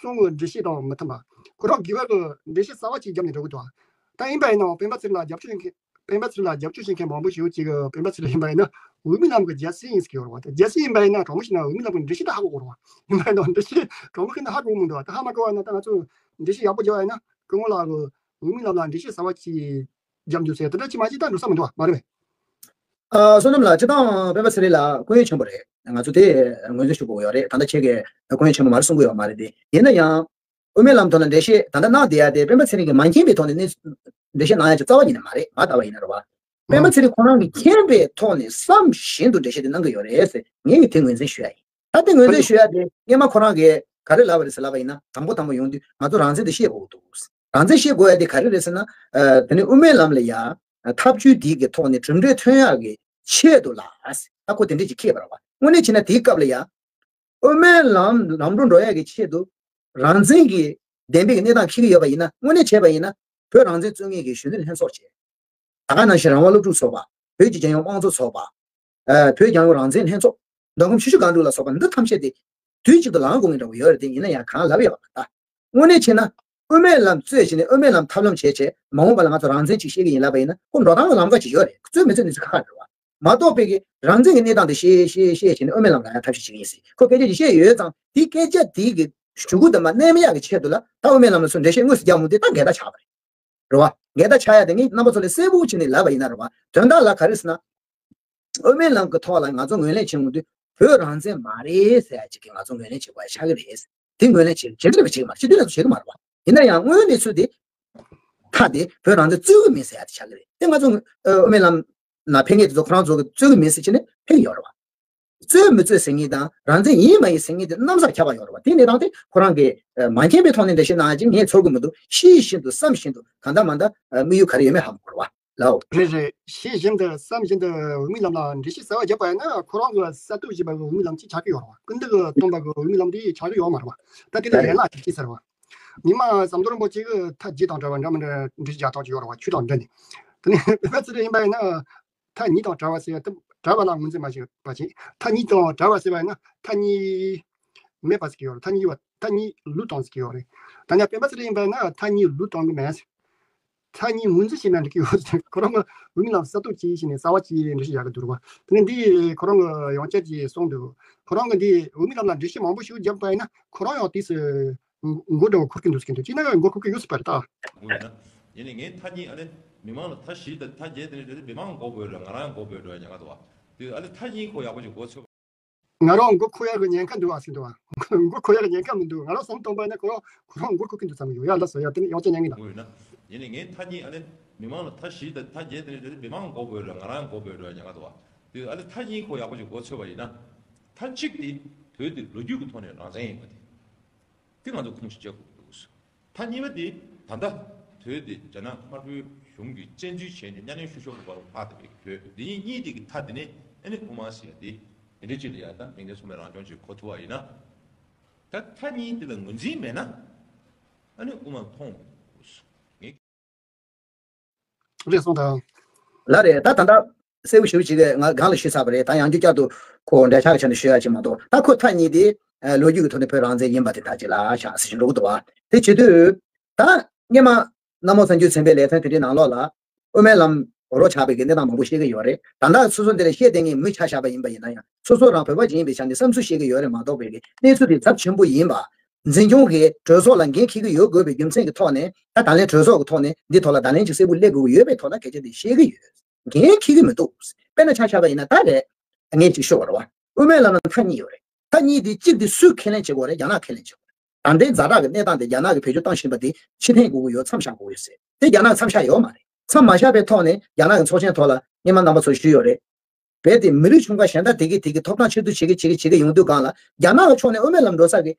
གསུང་གི་འགྲེལ་བཤད་དང་མི་མཐུན་པ། ཁོ་རང་དགེ་བ་གི་འགྲེལ་བཤད་གསར་བ་ཅིག་བརྒྱབ་ནས་འགྲོ་གི་འདུག་ད་ཡིན་པ་ཡིན་ནའང་སྤེན་པ་ཚེ་རིང་ལ་རྒྱབ་སྐྱོར་བྱེད་མཁན། སྤེན་པ་ཚེ་རིང་ལ་རྒྱབ་སྐྱོར་བྱེད་མཁན་མང་པོ་ཞིག་ཡོད་ཅིག་གིས་སྤེན་པ་ཚེ་རིང་ཡིན་པ་ཡིན་ན་དབུ་མའི་ལམ་གྱི་རྒྱལ་སྲས་ཡིན་ཟེར་གྱི་ཡོད་རེད་བ། ད་རྒྱལ་སྲས་ཡིན་པ་ཡིན་ན་གྲོགས་མོ་ཞིག་ན་དབུ་མའི་ལམ་གྱི་འགྲེལ་བཤད་ད་ཧ་གོ་གོ་རེད་བ། ཡིན་པ་ཡིན་ན་འགྲེལ་བཤད་གྲོགས་མོ་ཁྱོད་ན་ཧ་གོ་མི་འདུག་ད་ཧ་མ་གོ་བ་ན་ད་ང་ཚོ་འགྲེལ་བཤད་ཡག་པོ་རྒྱག་ཡ་ཡིན་ན་སྐུ་ངོ་ལགས་ཀྱི་དབུ་མའི་ལམ་ལ་འགྲེལ་བཤད་གསར་བ་ཅིག་རྒྱབ་འདུག་ཟེར་དེ་འདྲ་ཅིག་མ་བྱེད་ད་འགྲོ་ས་མི་འདུག་བ། མ་རེད་པས། ཨ། བསོད་ནམས་ལགས། སྤྱིར་བཏང་སྤེན་པ་ཚེ་རིང་ལགས་སྐུ་ཡོན་ཆེན་པོ་རེད། ང་ཚོ་དེ་ངོས་འཛིན་ཞུ་དགོས་ཡོད་རེད། ད་ལྟ་ཁྱེད་ཀྱིས་སྐུ་ཡོན་ཆེན་པོ་མ་རེད་གསུང་གི་ཡོད་མ་རེད་དེ། ཡིན་ན་ཡང་དབུ་མའི་ལམ་ཐོག་ལ་འགྲེལ་བཤད་ད་ལྟ་གནང་བསྡད་ཡ་དེ་སྤེན་པ་ཚེ་རིང་གིས་མ་མཁྱེན་པའི་ཐོག་ནས་གནས་འགྲེལ་བཤད་གནང་ཡ་ཅིག་རྩ་བ་ཉིད་ནས་མ་རེད། ང་ལྟ་བ་ཡིན་ན་རེད་བ། སྤེན་པ་ཚེ་རིང་ཁོ་རང་གིས་མཁྱེན་པའི་ཐོག་ནས་བསམ་བཞིན་དུ་འགྲེལ་བཤད་དེ་གནང་གི་ཡོད་རེད་ཟེར་ངས་ཀྱི་དེ་ངོས་འཛིན་ཞུ་ཡ་ཡིན། ད་དེ་ངོས་འཛིན་ཞུ་ཡ་དེ་སྔས་མ་ཁོ་རང་གིས་ག་རེ་ལབ་པ་རེད་ཟེར་ལབ་པ་ཡིན་ན། དང་པོ་དང་པོ་ཡོང་དུས་ང་ཚོ་རང་བཙན་དེ་ཤེས་དགོས་འདུག། རང་བཙན་ཤེས་དགོས་ཡ་དེ་ག་རེ་རེད་ཟེར་ན། ཨ། དེ་ནི་དབུ་མའི་ལམ་ལ་ཡ་ཐབས་ཇུས་འདི་གི་ཐོག་ནས་གྲུབ་འབྲས་ཐོན་ཡག་གི་ཆེད་དུ་ལ། ད་ཁོ་དེ་འདྲས་ཅིག་ཁེལ་བ་རེད་བ། དངོས་གནས་བྱས་ན་དེའི་སྐབས་ལ་ཡ། དབུ་མའི་ལམ་ལམ་འགྲོ་འགྲོ་ཡག་གི་ཆེད་དུ་རང་བཙན་གྱི་བདེན་པའི་གནས་སྟངས་འཁྱེར་གྱི་ཡོད་པ་ཡིན་ན། དངོས་གནས་བྱས་པ་ཡིན་ན་བོད་རང་བཙན་རྩོད་མཁན་གྱི་གཞོན་ནུ་ལྷན་ཚོགས་བྱས། ད་ག་ནང་བཞིན་རང་དབང་སློབ་ཕྲུག་ཚོགས་པ། བོད་ཀྱི་རྒྱལ་ཡོངས་དམངས་གཙོ་ཚོགས་པ། ཨ། བོད་རྒྱལ་ཡོངས་རང་བཙན་ལྷན་ཚོགས། མདོ་ཁམས་ཆུ་བཞི་སྒང་དྲུག་ལ་སོགས་པ་འདི་ཐམས་ཅད་དེ་དུས་གཅིག་ཏུ་ལངས་དགོས་ངེས་འདྲ་བོ་ཡོད་རེད་དེ། ཡིན་ན་ཡང་གང་ལབ་ཡོད་པ་མ་རེད། དངོས་གནས་བྱས་ན་དབུ་མའི་ལམ་རྩོད་བྱས་ནས་དབུ་མའི་ལམ་ཐབས་ལམ་བྱས་བྱས་མ་འོངས་པ་ལ་ང་ཚོ་རང་བཙན་ཅིག་བཤད་ཀྱི་ཡིན་ལབ་པ་ཡིན་ན། ཁོ་འགྲོ་སྟངས་ལ་ལམ་ཁ་ཅིག་ཡོད་རེད། རྩོད་མི་རྩོད་ནི་ཚོ་ཁ་ཁ་རེད་བ། མ་གཏོགས་པའི་གི་རང་བཙན་གྱི་གནས་སྟངས་དེ་བཤད་བཤད་བཤད་བྱས་ནས་དབུ་མའི་ལམ་ལ་ཡང་ཐབས་ཤེས་བྱེད་ཀྱི་ཡིན་ཟེར་ཁོ་སྐད་ཆ་ཅིག་བཤད་ཡོད་ཙང་། དེ་སྐད་ཆ་དེ་གི་གཞུག་གུ་དུ་མ་གནས་མི་ཡག་གི་ཆེད་དུ་ལ་ད་དབུ་མའི་ལམ་ལ་ཚུར་འགྲེལ་བཤད་དངོས་སུ་རྒྱག་མུ་དེ་ད་འགལ་ཟླ་ཆགས་པ་རེད། རེད་བ། འགལ་ཟླ་ཆགས་ཡ་དེ་ངས་རྣམ་པ་ཚོ་ལ་གསལ་པོ་བྱས་ནས་ལབ་པ་ཡིན་ན་རེད་བ། དོན་དག་ལ་ག་རེ་ཟེར་ན། དབུ་མའི་ལམ་གྱི་ཐོག་ལ་ང་ཚོ་ངོས་ལེན་བྱེད་མི་འདུག། བོད་རང་བཙན་མ་རེད་ཟེར་ཡ་ཅིག་གིས་ང་ཚོ་ངོས་ལེན་བྱེད་དགོས་ཡ་ཆགས་ཀྱི་རེད། དེ་ངོས་ལེན་བྱེད་བྱེད་ཀྱི་རེད་པ། བྱེད་ཀྱི་མ་རེད། སྤྱི་འཐུས་ལ་བྱེད་ཀྱི་མ་རེད་བ། ཡིན་ན་ཡང་དངོས་ཡོད་གནས་ཚུལ་དེ་མཐའ་དེ་བོད་རང་བཙན་རྩོད་ཀྱི་མིན་ཟེར་ཡ་དེ་ཆགས་ཀྱི་རེད། དེ་ང་ཚོ་ཨ་དབུ་མའི་ལམ་ན་ཕེབས་མཁན་དེ་ཚོ་ཁོ་རང་ཚོ་གིས་རྩོད་ཀྱི་མིན་ཟེར་བྱས་ནས་ཕེབས་ཀྱི་ཡོད་རེད་བ། རྩོད་མི་རྩོད་ཟེར་མཁན་དང་རང་བཙན་ཡིན་མ་ཡིན་ཟེར་མཁན་དེ་གནམ་ས་ཁྱབ་པ་ཡོད་རེད་བ། དེ་གནས་སྟངས་དེ་ཁོ་རང་གིས་ཨ་མ་མཁྱེན་པའི་ཐོག་ནས་འགྲེལ་བཤད་གནང་ཡ་ཅིག་ངས་ཚོར་གྱི་མི་འདུག། ཤེས་བཞིན་དུ་བསམ་བཞིན་དུ་གང་ལྟར་མ་ལྟར་ཨ་དམིགས་ཡུལ་ག་རེ་ཡོད་མེད་ཧ་མ་གོ་རེད་བ། ལའོ། རེད་རེད། ཤེས་བཞིན་དུ་བསམ་བཞིན་དུ་དབུ་མའི་ལམ་ལ་འགྲེལ་བཤད་གསར་པ་བརྒྱབ་པ་ཡིན་ན། ཁོ་རང་གི་གསར་གཏོད་བྱས་པ་གི་དབུ་མའི་ལམ་གཅིག་ཆགས་ཀྱི་ཡོད་རེད་བ། སྐུ་མདུན་གྱིས་བཏོན་པ་གི་དབུ་མའི་ལམ་དེ་ཆགས་ཀྱི་ཡོད་མ་རེད་བ། ད་དེ་ལ་ཡན་ལག་ཅིག་བྱས་ཚར་བ། ཉི་མ་ཟམ་གདོང་རིན་པོ་ཆེ་གིས་མཐའ་བརྒྱད་དང་བྲལ་བ་འདྲ་མི་འདྲ་འགྲེལ་བཤད་རྒྱག་སྟངས་ཅིག་ཡོད་རེད་བ། ཆོས་དང་འབྲེལ་ནས། དེ་ནས་སྤེན་པ་ཚེ་རིང་ཡིན་པ་ཡིན་ན། མཐའ་གཉིས་དང་བྲལ་བ་ཟེར་ཡ་དེ་བྲལ་བ་ལ་ངོས་འཛིན་མ་བྱེད་པ་བྱེད། མཐའ་གཉིས་དང་བྲལ་བ་ཟེར་བ་ཡིན་ན་མཐའ་གཉིས་མེད་པ་ཟེར་གྱི་ཡོད་རེད། མཐའ་གཉིས་པ་མཐའ་གཉིས་ལུས་བཏང་ཟེར་གྱི་ཡོད་རེད། ད་ནི་སྤེན་པ་ཚེ་རིང་ཡིན་པ་ཡིན་ན་མཐའ་གཉིས་ལུས་བཏང་གི་མེད། མཐའ་གཉིས་ངོས་འཛིན་བྱས་ན་འགྲིག་གི་ཡོད་རེད། ཁོ་རང་གིས་དབུ་མའི་ལམ་གསར་གཏོད་བྱས་བྱས་ནས་གསར་པ་ཅིག་འགྲེལ་བཤད་རྒྱག་གི་འདུག་རེད་བ། དེ་ནས་འདི་ཁོ་རང་གིས་ཡང་བསྐྱར་ཅིག་གསུངས་འདུག། ཁོ་རང་གིས་འདི་དབུ་མའི་ལམ་ལ་འགྲེལ་བཤད་མང་པོ་ཞིག་བརྒྱབ་པ་ཡིན་ན་ཁོ་རང་ཡང་དུས་སུ་མགོ་འདྲ་བོ་འཁོར་གྱི་འདུག་ཟེར་གྱི་འདུག། ཅིག་ན་ཡང་མགོ་འཁོར་གྱི་ཡོད་སྲིད་པ་རེད་ད། དངོས་ཡིན་ན། ཡིན་ནའི་ངས་མཐའ་གཉིས་ཨ་ནི་མི་མང་ལ་མཐའ་བཞི་དང་མཐའ་བརྒྱད་དེ་འདྲ་དེ་མི་མང་མགོ་སྐོར་འགྲོ། ང་རང་མགོ་སྐོར་འགྲོ་ཡ་ཉེན་ཁ་འདུག་བ། དེ་ཨ་ནི་མཐའ་གཉིས་ཁོ་ཡག་པོ་ཞིག་མགོ་ཚོས། ང་རང་མགོ་འཁོར་ཡག་གི་ཉེན་ཁ་འདུག་བ་ཟེར་འདུག་བ། མགོ་འཁོར་ཡག་གི་ཉེན་ཁ་མི་འདུག། ང་རང་བསམ་བཏང་པ་ཡིན་ན་ཁོ་རང་ཁོ་རང་མགོ་འཁོར་གྱི་འདུག་བསམ་གྱི་ཡོད་ཡ། ལགས་སོ་ཡ། དེ་ནི་ཡང་བསྐྱར་ཉན་གི་ན། དངོས་ཡིན་ན། ཡིན་ནའི་ངས་མཐའ་གཉིས་ཨ་ནི་མི་མང་ལ་མཐའ་བཞི་དང་མཐའ་བརྒྱད་དེ་འདྲ་དེ་མི་མང་མགོ་སྐོར་འགྲོ། ང་རང་མགོ་སྐོར་འགྲོ་ཡ་ཉེན་ཁ་འདུག་བ། དེ་ཨ་ནི་མཐའ་གཉིས་ཁོ་ཡག་པོ་ཞིག་མགོ་ཚོས་པ་ཡིན་ན། མཐའ་གཅིག་དེ་བོད་དེ་ལོ་རྒྱུས་ཀྱི་ཐོག་ནས་རང་བཙན་ཡིན་པ་དེ། དེ་ང་ཚོ་ཁུངས་ཤིག་བཅད་དགོས་ཀྱི་འདུག། མཐའ་གཉིས་པ་དེ་ད་ལྟ་བོད་དེ་རྒྱ་ནག་དམར་པོའི་གཞུང་གིས་བཙན་འཛུལ་བྱས་ནས་གཉའ་གནོན་ཤུགས་ཆེན་པོ་བར་ཕར་དེ་བས་བོད་འདི་གཉིས་གཉིས་དེ་གི་མཐའ་དེ་ནས་ཨ་ནི་དབུ་མ་ཟེར་ཡ་དེ་དེ་འདྲ་ཅིག་ལ་ཡ་ད་མིང་དོན་མཚུངས་པའི་རང་སྐྱོང་ཅིག་གོ་ཐུབ་པ་ཡིན་ན། ད་མཐའ་གཉིས་དེ་ལ་ངོས་འཛིན་མེད་ན་ཨ་ནི་དབུ་མ་མཐོང་ངེས། རེད་སོང་དང་། ལགས་རེད། ད་ད་ལྟ་གསལ་པོ་ཞེ་པོ་ཅིག་ང་སྒང་ལ་ཞུས་ཚར་བ་རེད། ད་ཡང་བསྐྱར་བསྐྱར་དུ་ཁོ་འགྲེལ་ཆགས་ཀྱི་ཆ་ནས་ཞུ་ཡ་ཅིག་མ་གཏོགས། ད་ཁོ་མཐའ་གཉིས་དེ་ལོ་རྒྱུས་ཀྱི་ཐོག་ནས་བོད་རང་བཙན་ཡིན་པ་དེ་ད་ཅིག་ལ་ཤག་ཟེར་བཞིན་འགྲོ་གི་འདུག་བ། དེ་བྱེད་དུས་ད་སྔས་མ་གནམ་འོག་གསར་འགྱུར་ཚན་པའི་ལེ་ཚན་དེ་འདྲའི་ནང་ལོགས་ལ་དབུ་མའི་ལམ་རོ་ཆགས་པའི་གི་གནས་སྟངས་མང་པོ་བཤད་ཀྱི་ཡོད་རེད། ད་ལྟ་སོ་སོ་འདི་ལ་བཤད་བསྡད་མཁན་མི་ཆ་བཞག་པ་ཡིན་པ་ཡིན་ན་ཡང་། སོ་སོ་རང་བོད་པ་ཅིག་ཡིན་པའི་ཆ་ནས་བསམ་ཚུལ་བཤད་ཀྱི་ཡོད་རེད་མ་གཏོགས། བོད་ཀྱི་གནས་ཚུལ་དེ་ཚབས་ཆེན་པོ་ཡིན་པ། འཛིན་སྐྱོང་གིས་གྲོས་ཚོགས་ལ་འགན་འཁྱེར་གྱི་ཡོད་དགོས་པའི་རྒྱུ་མཚན་གྱི་ཐོག་ནས། ད་ད་ལན་གྲོས་ཚོགས་ཀྱི་ཐོག་ནས་འདི་ཐོག་ལ་ད་ལན་ཅིག་གསལ་པོ་སླེབས་དགོས་ཀྱི་ཡོད་པའི་ཐོག་ལ་སྐད་ཆ་འདི་བཤད་ཀྱི་ཡོད། འགན་འཁྱེར་གྱི་མི་འདུག། དཔེར་ན་ཆ་བཞག་པ་ཡིན་ན་ད་རེད། ངས་ཅིག་ཤོད་པ་རེད་བ། དབུ་མའི་ལམ་ལ་མཐའ་གཉིས་ཡོད་རེད། མཐའ་གཉིས་དེ་གཅིག་དེ་སུས་ཁས་ལེན་བྱེད་དགོས་རེད། རྒྱ་ནག་ཁས་ལེན་བྱེད་དགོས་རེད། ད་ལྟའི་ཛ་དྲག་གི་གནས་སྟངས་དེ་རྒྱ་ནག་གིས་བེད་སྤྱོད་བཏང་བཞིན་པ་དེ་ཕྱིར་འཐེན་དགོས་ཀྱི་ཡོད། མཚམས་བཞག་དགོས་ཀྱི་ཡོད་ཟེར། དེ་རྒྱ་ནག་གིས་མཚམས་བཞག་ཡོད་མ་རེད། མཚམས་མ་བཞག་པའི་ཐོག་ནས་རྒྱ་ནག་གི་ཚོགས་ཆེན་ཐོག་ལ་སྔས་མ་རྣམ་པ་ཚོར་ཞུས་ཡོད་རེད། རྦད་དེ་མི་རིགས་ཆུང་ཁག་གཞན་དག་དེ་གས་དེ་གས་ཐོབ་ཐང་ཆེད་དུ་བྱེད་ཀྱི་བྱེད་ཀྱི་བྱེད་ཀྱི་ཡོང་དུས་སྒང་ལ། རྒྱ་ནག་གི་ཕྱོགས་ནས་དབུ་མའི་ལམ་འགྲོ་ས་གི་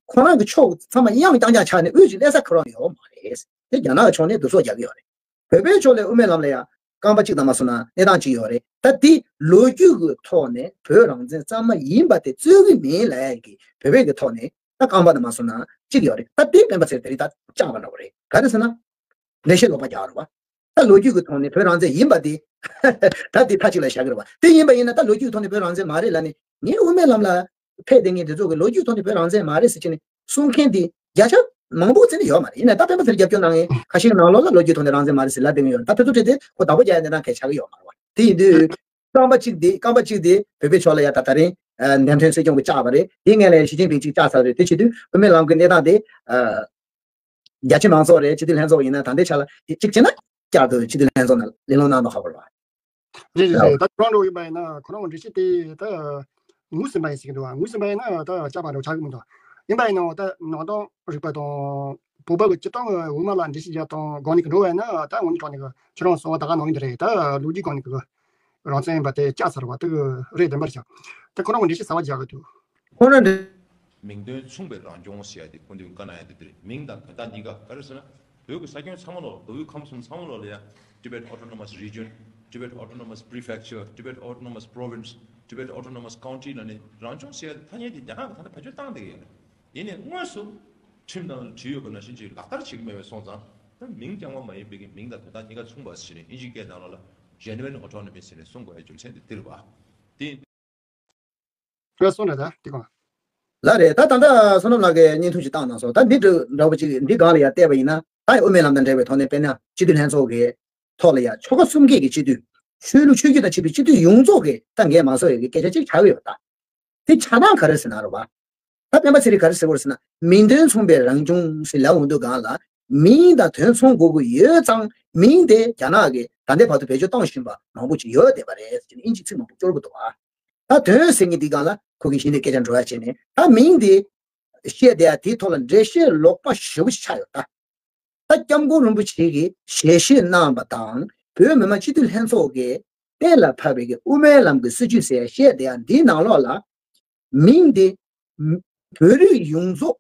ཁོ་རང་གི་ཕྱོགས་ཚང་མ་གཡང་རྐྱང་རྐྱང་ཆགས་ནས་དབུས་ཀྱི་ལྷ་ས་ཁུར་བ་ཡོད་མ་རེད། དེ་རྒྱ་ནག་གི་ཕྱོགས་ནས་བསྡུ་གསོག་རྒྱག་གི་ཡོད་རེད། བོད་པའི་ཕྱོགས་ལ་དབུ་མའི་ལམ་ལ་ཡང་རྐང་པ་གཅིག་དང་མ་སོང་ན་གནས་སྟངས་གཅིག་ཡོད་རེད། ད་དེ་ལོ་རྒྱུས་ཀྱི་ཐོག་ནས་བོད་རང་བཙན་གཙང་མ་ཡིན་པ་དེ་རྩོད་ཀྱི་མིན་ལབ་ཡ་གི་བོད་པའི་གི་ཐོག་ནས་ད་རྐང་པ་དང་མ་སོང་ན་གཅིག་ཡོད་རེད། ད་དེ་སྤེན་པ་ཚེ་རིང་དེ་རིང་ད་བཅག་པ་འདྲ་བོ་རེད། ག་རེ་ཟེར་ན། འགྲེལ་བཤད་ལོག་པ་རྒྱག་རེད་བ། ད་ལོ་རྒྱུས་ཀྱི་ཐོག་ནས་བོད་རང་བཙན་ཡིན་པ་འདི། ད་འདི་མཐའ་གཅིག་ལ་བཞག་གི་རེད་བ། དེ་ཡིན་པ་ཡིན་ན་ད་ལོ་རྒྱུས་ཀྱི་ཐོག་ནས་བོད་རང་བཙན་མ་རེད་ལབ་ནས། ངས་དབུ་མའི་ལམ་ལ་ཕེབས་བསྡད་མཁན་དེ་ཚོ་གིས་ལོ་རྒྱུས་ཐོག་ནས་བོད་རང་བཙན་མ་རེད་ཟེར་བྱས་ནས་གསུང་མཁན་དེ་བརྒྱ་ཆ་མང་པོ་བཙལ་ནས་ཡོད་མ་རེད། ཡིན་ན་ད་སྤེན་པ་ཚེ་རིང་རྒྱབ་སྐྱོར་གནང་མཁན་ཁ་ཤས་ཀྱི་ནང་ལོགས་ལ་ལོ་རྒྱུས་ཐོག་ནས་རང་བཙན་མ་རེད་ཟེར་ལབ་བསྡད་མཁན་ཡོད་རེད། ད་དེ་ཚོ་ཁྲིད་དེ་ཁོ་བདག་པོ་རྒྱག་ཡ་གནས་སྟངས་གལ་ཆགས་ཀྱི་ཡོད་མ་རེད་བ། དེ་ཡིན་དུས། རྐང་པ་གཅིག་དེ་རྐང་པ་གཅིག་དེ་བོད་པའི་ཕྱོགས་ལ་ཡ་ད་ད་རིང་། ཨ། འདེམས་ཐོན་སྲིད་སྐྱོང་གི་བཅག་པ་རེད། དེའི་སྔོན་ལ་ཞི་ཅིན་ཕིང་གཅིག་བཅག་ཚར་རེད། དེ་བྱེད་དུས་དབུ་མའི་ལམ་གྱི་གནས་སྟངས་དེ། ཨ། རྒྱ་ཆེ་མང་ཚོགས་རེད། སྤྱི་འཐུས་ལྷན་ཚོགས་ཡིན་ན་ད་ལྟའི་ཆ་ལ་གཅིག་བྱས་ན་བསྐྱར་དུ་སྤྱི་འཐུས་ལྷན་ཚོགས་ནང་ལས་སློང་གནང་དང་ཧ་གོ་རེད་བ། རེད་རེད་རེད། ད་ཁོ་རང་འགྲོ་ཡིན་པ་ཡིན་ན་ཁོ་རང་འགྲེལ་བཤད་དེ་ད་ངོས་ཟིན་པ་ཡིན་ཟེར་གི་འདུག་ངོས་ཟིན་པ་ཡིན་ན་ད་དཔྱད་པ་འགྲོ་ཆགས་གི་མི་འདུག་ཡིན་པ་ཡིན་ན་ད་ནང་དོན་རིག་པ་དང་བོད་པ་གི་སྤྱི་བཏང་གི་འོས་མ་ལ་འགྲེལ་བཤད་རྒྱག་སྟངས་སྒང་ནས་གི་འགྲོ་བ་ཡིན་ན་ད་ངོས་ནས་དྲངས་ནས་གི་ཁྱེད་རང་གསུང་བ་ད་ག་ནང་ཡིན་དེ་རེད། ད་ལོ་རྒྱུས་སྒང་ནས་གི་རང་བཙན་ཡིན་པ་དེ་བཅད་ཚར་བ་དེ་གི་རེད་བདེན་པར་བྱ། ད་ཁོ་རང་གི་འགྲེལ་བཤད་གསར་བ་རྒྱག་གི་འདུག་ཁོ་རང་འགྲེལ། མིང་དོན་མཚུངས་པའི་རང་སྐྱོང་ཟེར་ཡ་དེ་སྐུ་མདུན་བཀའ་གནང་ཡ་དེ་དེ་རེད། མིང་དང་དོན་དག་གཉིས་ཀ་ག་རེ་ཟེར་ན། བོད་ཀྱི་ས་ཁྱོན་ཚང་མ་ལོག་མདོ་དབུས་ཁམས་གསུམ་ཚང་མ་ལོག་ལ་ཡ། Tibet Autonomous Region, Tibet Autonomous Prefecture, Tibet Autonomous Province, Tibet Autonomous County ལ་ནི་རང་སྐྱོང་ཟེར་ཡ་དེ་ཐ་སྙད་དེ་རྒྱ་ནག་གི་ད་ལྟ་བེད་སྤྱོད་བཏང་བསྡད་ཀྱི་ཡོད་རེད། ཡིན་ནའི་དངོས་སུ་ཁྲིམས་ནང་ལ་བྲིས་ཡོད་པ་ནང་བཞིན་ཅིག་ལག་བསྟར་བྱེད་ཀྱི་མེད་པ་སོང་ཙང་། ད་མིང་རྐྱང་པ་མ་ཡིན་པའི་གི་མིང་དང་དོན་དག་གཉིས་ཀ་མཚུངས་པ་ཟེར་ནས་ཨིན་ཇིའི་སྐད་ནང་ལོགས་ལ་Genuine Autonomy ཟེར་ནས་གསུང་དགོས་ཡ་རྒྱུ་མཚན་དེ་འདི་རེད་པ། དེ། ཁྱོད་གསུངས་རེད་ད་དེ་གོང་། ལགས་རེད། ད་ད་ལྟ་བསོད་ནམས་ལགས་ཀྱིས་བརྙན་ཐུང་ཞིག་བཏང་གནང་སོང་། ད་འདི་འདྲ་འདྲ་པོ་ཅིག་འདི་སྒང་ལ་ཡ་བལྟས་པ་ཡིན་ན་ད་ཡང་དབུ་མའི་ལམ་དང་འབྲེལ་བའི་ཐོག་ནས་དཔེར་ན་སྤྱི་འཐུས་ལྷན་ཚོགས་ཀྱི་ཐོག་ལ་ཡ་ཆོལ་ཁ་གསུམ་ཀའི་གི་སྤྱི་འཐུས། ཆོས་ལུགས་ཆོས་བརྒྱུད་དང་བཅས་པའི་སྤྱི་འཐུས་ཡོངས་རྫོགས་ཀྱིས་ད་འགན་མ་བཟོ་བའི་གི་སྐད་ཆ་ཅིག་ཆགས་ཀྱི་ཡོད་པ་ད། དེ་ཆགས་སྟངས་ག་རེ་ཟེར་ན་རེད་བ། ད་སྤེན་པ་ཚེ་རིང་ག་རེ་ཟེར་བ་རེད་ཟེར་ན་མིང་དོན་མཚུངས་པའི་རང་སྐྱོང་ཟེར་ལབ་འོང་དུས་སྒང་ལ་མིང་དང་དོན་མཚུངས་དགོས་ཀྱི་ཡོད་ཙང་མིང་དེ་རྒྱ་ནག་གིས་ད་ལྟའི་བར་དུ་བེད་སྤྱོད་བཏང་བཞིན་པ་མང་པོ་ཅིག་ཡོད་བསྡད་པ་རེད་ཟེར་ནས་ཨིན་ཇིའི་ཚིག་མང་པོ་སྐྱོར་གྱི་འདུག་བ། ད་དོན་ཟེར་མཁན་འདི་སྒང་ལ་ཁོ་གིས་གཞི་ནས་སྐད་ཆ་འགྲོ་ཡ་བྱས་ནས་ད་མིང་འདི་བཤད་བསྡད་ཡ་དེའི་ཐོག་ལ་འགྲེལ་བཤད་ལོག་པ་ཞེ་པོ་ཞིག་ཆགས་ཡོད་ད། ད་སྐྱབས་མགོན་རིན་པོ་ཆེ་གིས་ཞལ་བཞེས་གནང་བ་དང་བོད་མི་མང་སྤྱི་འཐུས་ལྷན་ཚོགས་ཀྱིས་གཏན་ལ་ཕབ་པའི་གི་དབུ་མའི་ལམ་གྱི་སྲིད་བྱུས་ཟེར་ཡ་བཤད་བསྡད་ཡ་འདིའི་ནང་ལོགས་ལ་མིང་འདི་བོད་རིགས་ཡོངས་རྫོགས་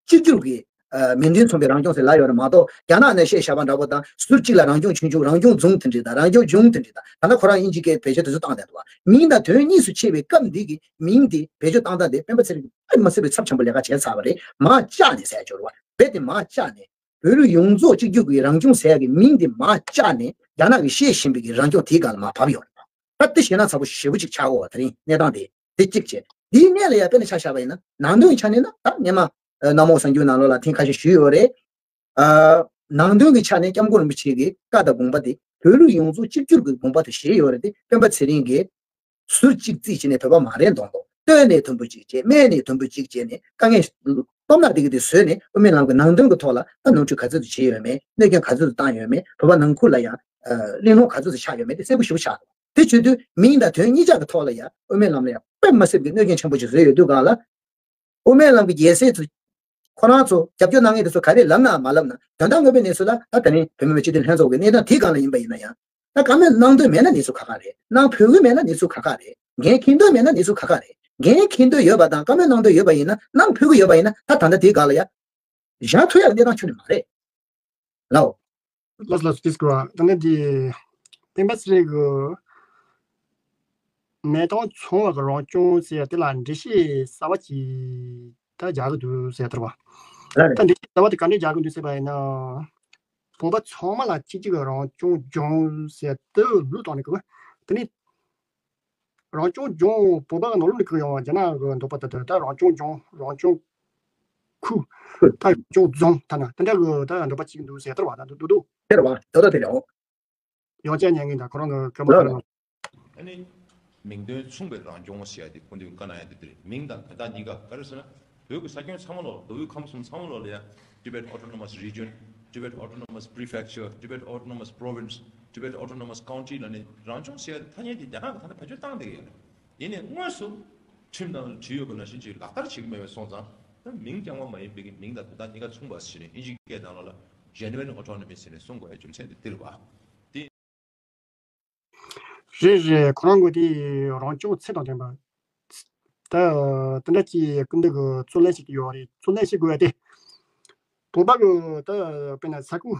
གཅིག་གྱུར་གྱི་ཨ་མིང་དོན་མཚུངས་པའི་རང་སྐྱོང་ཟེར་ལབ་ཡོད་རེད་མ་གཏོགས་རྒྱ་ནག་ནས་བཤད་བཞག་པ་འདྲ་པོ་དང་ཟུར་གཅིག་ལ་རང་སྐྱོང་ཆུང་ཆུང་རང་སྐྱོང་རྫོང་དེ་འདྲ་དང་རང་སྐྱོང་ལྗོངས་དེ་འདྲ་དང་ད་ལྟ་ཁོ་རང་དབྱིན་ཇིའི་སྐད་བེད་སྤྱོད་དེ་ཚོ་བཏང་བསྡད་འདུག་བ། མིང་དང་དོན་གཉིས་སུ་ཕྱེ་བའི་སྐབས་འདི་གི་མིང་འདི་བེད་སྤྱོད་བཏང་སྟངས་དེ་སྤེན་པ་ཚེ་རིང་དཔེ་མ་སྲིད་པའི་ཚབས་ཆེན་པོ་ལས་ཀ་བྱས་ཚར་བ་རེད། མར་བཅག་ནས་ཟེར་ཡ་སྦྱོར་བ་རྦད་དེ་མར་བཅག་ནས་བོད་རིགས་ཡོངས་རྫོགས་གཅིག་གྱུར་གྱི་རང་སྐྱོང་ཟེར་ཡ་གི་མིང་འདི་མར་བཅག་ནས་རྒྱ་ནག་གིས་བཤད་བཞིན་པའི་གི་རང་སྐྱོང་དེའི་སྒང་ལ་མར་བབས་ཡོད་རེད། ད་དེ་བཤད་ན་ཚ་པོ་ཞེ་པོ་ཅིག་ཆགས་འོ་དེ་རིང་གནས་སྟངས་དེ་དེ་གཅིག་བྱས། དེའི་སྔོན་ལ་ཡ་དཔེར་ན་ཆ་བཞག་པ་ཡིན་ན་ནང་དོན་ཆ་ནས་ན་ད་སྔོན་མ་ཨ་གནམ་འོག་གསར་འགྱུར་ནང་ལོགས་ལ་ཐེངས་ཁ་ཤས་ཞུས་ཡོད་རེད། ཨ་ནང་དོན་གྱི་ཆ་ནས་སྐྱབས་མགོན་རིན་པོ་ཆེ་གི་བཀའ་དང་དགོངས་པ་དེ་བོད་རིགས་ཡོངས་རྫོགས་གཅིག་གྱུར་གྱི་དགོངས་པ་དེ་བཞེས་ཡོད་རེད་དེ་སྤེན་པ་ཚེ་རིང་གིས་ཟུར་གཅིག་རྩིས་བྱས་ནས་བོད་པ་མ་རེད་མདོག་མདོག་སྟོད་ནས་དུམ་བུ་གཅིག་བྱས་སྨད་ནས་དུམ་བུ་གཅིག་བྱས་ནས་དཀའ་ངལ་སྟོབས་ན་དེ་གི་དེ་བཟོས་ནས་དབུ་མའི་ལམ་གྱི་ནང་དོན་གྱི་ཐོག་ལ་ད་ནོར་འཁྲུལ་ག་ཚོད་ཙམ་བྱས་ཡོད་མེད་གནོད་སྐྱོན་ག་ཚོད་ཙམ་བཏང་ཡོད་མེད་བོད་པ་ནང་ཁུལ་ལ་ཡང་གླེང་སློང་ག་ཚོད་ཙམ་ཆགས་ཡོད་མེད་དེ་གསལ་པོ་ཞེ་པོ་ཆགས་འདུག་དེ་བྱེད་དུས་མིང་དང་དོན་གཉིས་ཆ་གི་ཐོག་ལ་ཡང་དབུ་མའི་ལམ་ལ་ཡང་དཔེ་མ་སྲིད་པའི་གནོད་སྐྱོན་ཆེན་པོ་ཞིག་བཟོས་ཡོད་དུས་གང་ལ། དབུ་མའི་ལམ་གྱི་རྒྱལ་སྲས་ཚོ་ཁོ་རང་ཚོ་རྒྱབ་སྐྱོར་གནང་མཁན་དེ་ཚོ་ག་རེ་ལབ་ན་མ་ལབ་ན་དོན་དག་དངོས་པོའི་གནས་ཚུལ་ལ་ད་ད་རིང་བོད་མི་མང་སྤྱི་འཐུས་ལྷན་ཚོགས་ཀྱི་གནས་སྟངས་དེའི་སྒང་ལ་ཡིན་པ་ཡིན་ན་ཡང་ད་བཀའ་མོལ་གནང་འདོད་མེད་ན་གནས་ཚུལ་ཁག་ཁག་རེད། གནང་ཕོད་ཀྱི་མེད་ན་གནས་ཚུལ་ཁག་ཁག་རེད། འགན་འཁྱེར་འདོད་མེད་ན་གནས་ཚུལ་ཁག་ཁག་རེད། འགན་འཁྱེར་འདོད་ཡོད་པ་དང་བཀའ་མོལ་གནང་འདོད་ཡོད་པ་ཡིན་ན་གནང་ཕོད་ཀྱི་ཡོད་པ་ཡིན་ན་ད་ད་ལྟ་དེའི་སྒང་ལ་ཡ་བཞག་ཐུབ་ཡག་གནས་སྟངས་ཁྱོན་ནས་མ་རེད། ལའོ། ལགས་ལགས་དེ་སྐོར་བ་ད་ནི་འདི་སྤེན་པ་ཚེ་རིང་གི་མེ་ཏོག་ཚོང་བ་གི་རང་སྐྱོང་ཟེར་ཡ་དེ་ལ་འགྲེལ་བཤད་གསར་བ་ཅིག་ད་རྒྱག་གི་འདུག་ཟེར་ཐུབ་བ། ལགས་རེད། ད་འགྲེལ་བཤད་གསར་བ་དེ་ག་འདྲས་རྒྱག་གི་འདུག་ཟེར་བ་ཡིན་ན། བོད་པ་ཚང་མ་ལ་གཅིག་གཅིག་གི་རང་སྐྱོང་ལྗོངས་ཟེར་དུ་ལུགས་དང་ནི་གི་དེ་ནི་རང་སྐྱོང་ལྗོངས་བོད་པ་གི་ནང་ལོགས་ནས་གི་ཡོང་བ་རྒྱ་ནག་གི་འདོད་པ་དེ་དེ་ད་རང་སྐྱོང་ལྗོངས་རང་སྐྱོང་ཁུལ་ད་རང་སྐྱོང་རྫོང་ད་ན་དེ་འདྲ་གི་ད་འདོད་པ་གཅིག་འདུག་ཟེར་ཐུབ་བ་ད་འདུག་འདུག་དེ་རེད་བ་ད་ད་དེ་རེད་འོ། ཡང་བསྐྱར་ཉན་གི་ད་ཁོ་རང་གི་སྐད་མ་ལགས་ཁ་ལ། ཨ་ནི། མིང་དོན་མཚུངས་པའི་རང་སྐྱོང་ཟེར་ཡ་དེ་སྐུ་མདུན་བཀའ་གནང་ཡ་དེ་དེ་རེད། མིང་དང་དོན་དག་གཉིས་ཀ་ག་རེ་ཟེར་ན། བོད་ཀྱི་ས་ཁྱོན་ཚང་མ་ལོག་མདོ་དབུས་ཁམས་གསུམ་ཚང་མ་ལོག་ལ་ཡ། Tibet Autonomous Region, Tibet Autonomous Prefecture, Tibet Autonomous Province, Tibet Autonomous County ལ་ནི་རང་སྐྱོང་ཟེར་ཡ་དེ་ཐ་སྙད་དེ་རྒྱ་ནག་གི་ད་ལྟ་བེད་སྤྱོད་བཏང་བསྡད་ཡོད་རེད། ཡིན་ནའི་དངོས་སུ་ཁྲིམས་ནང་ལ་བྲིས་ཡོད་པ་ནང་བཞིན་གྱི་ལག་བསྟར་བྱེད་ཀྱི་མེད་པ་སོང་ཙང་། ད་མིང་རྐྱང་པ་མ་ཡིན་པའི་གི་མིང་དང་དོན་དག་གཉིས་ཀ་མཚུངས་པ་ཟེར་ནས་ཨིན་ཇིའི་སྐད་ནང་ལོགས་ལ་Genuine Autonomy ཟེར་ནས་གསུང་དགོས་ཡ་རྒྱུ་མཚན་དེ་འདི་རེད་བ། དེ། རེད་རེད། ཁོ་རང་གི་དེ་རང་སྐྱོང་ཚད་དང་ལྡན་པ། ད་དེ་འདྲ་ཅིག་སྐུ་མདུན་གྱི་རྩོད་ལེན་བྱེད་ཀྱི་ཡོད་རེད། རྩོད་ལེན་བྱེད་དགོས་ཡ་དེ། བོད་པ་གི་ད་དཔེར་ན་ས་ཁུལ་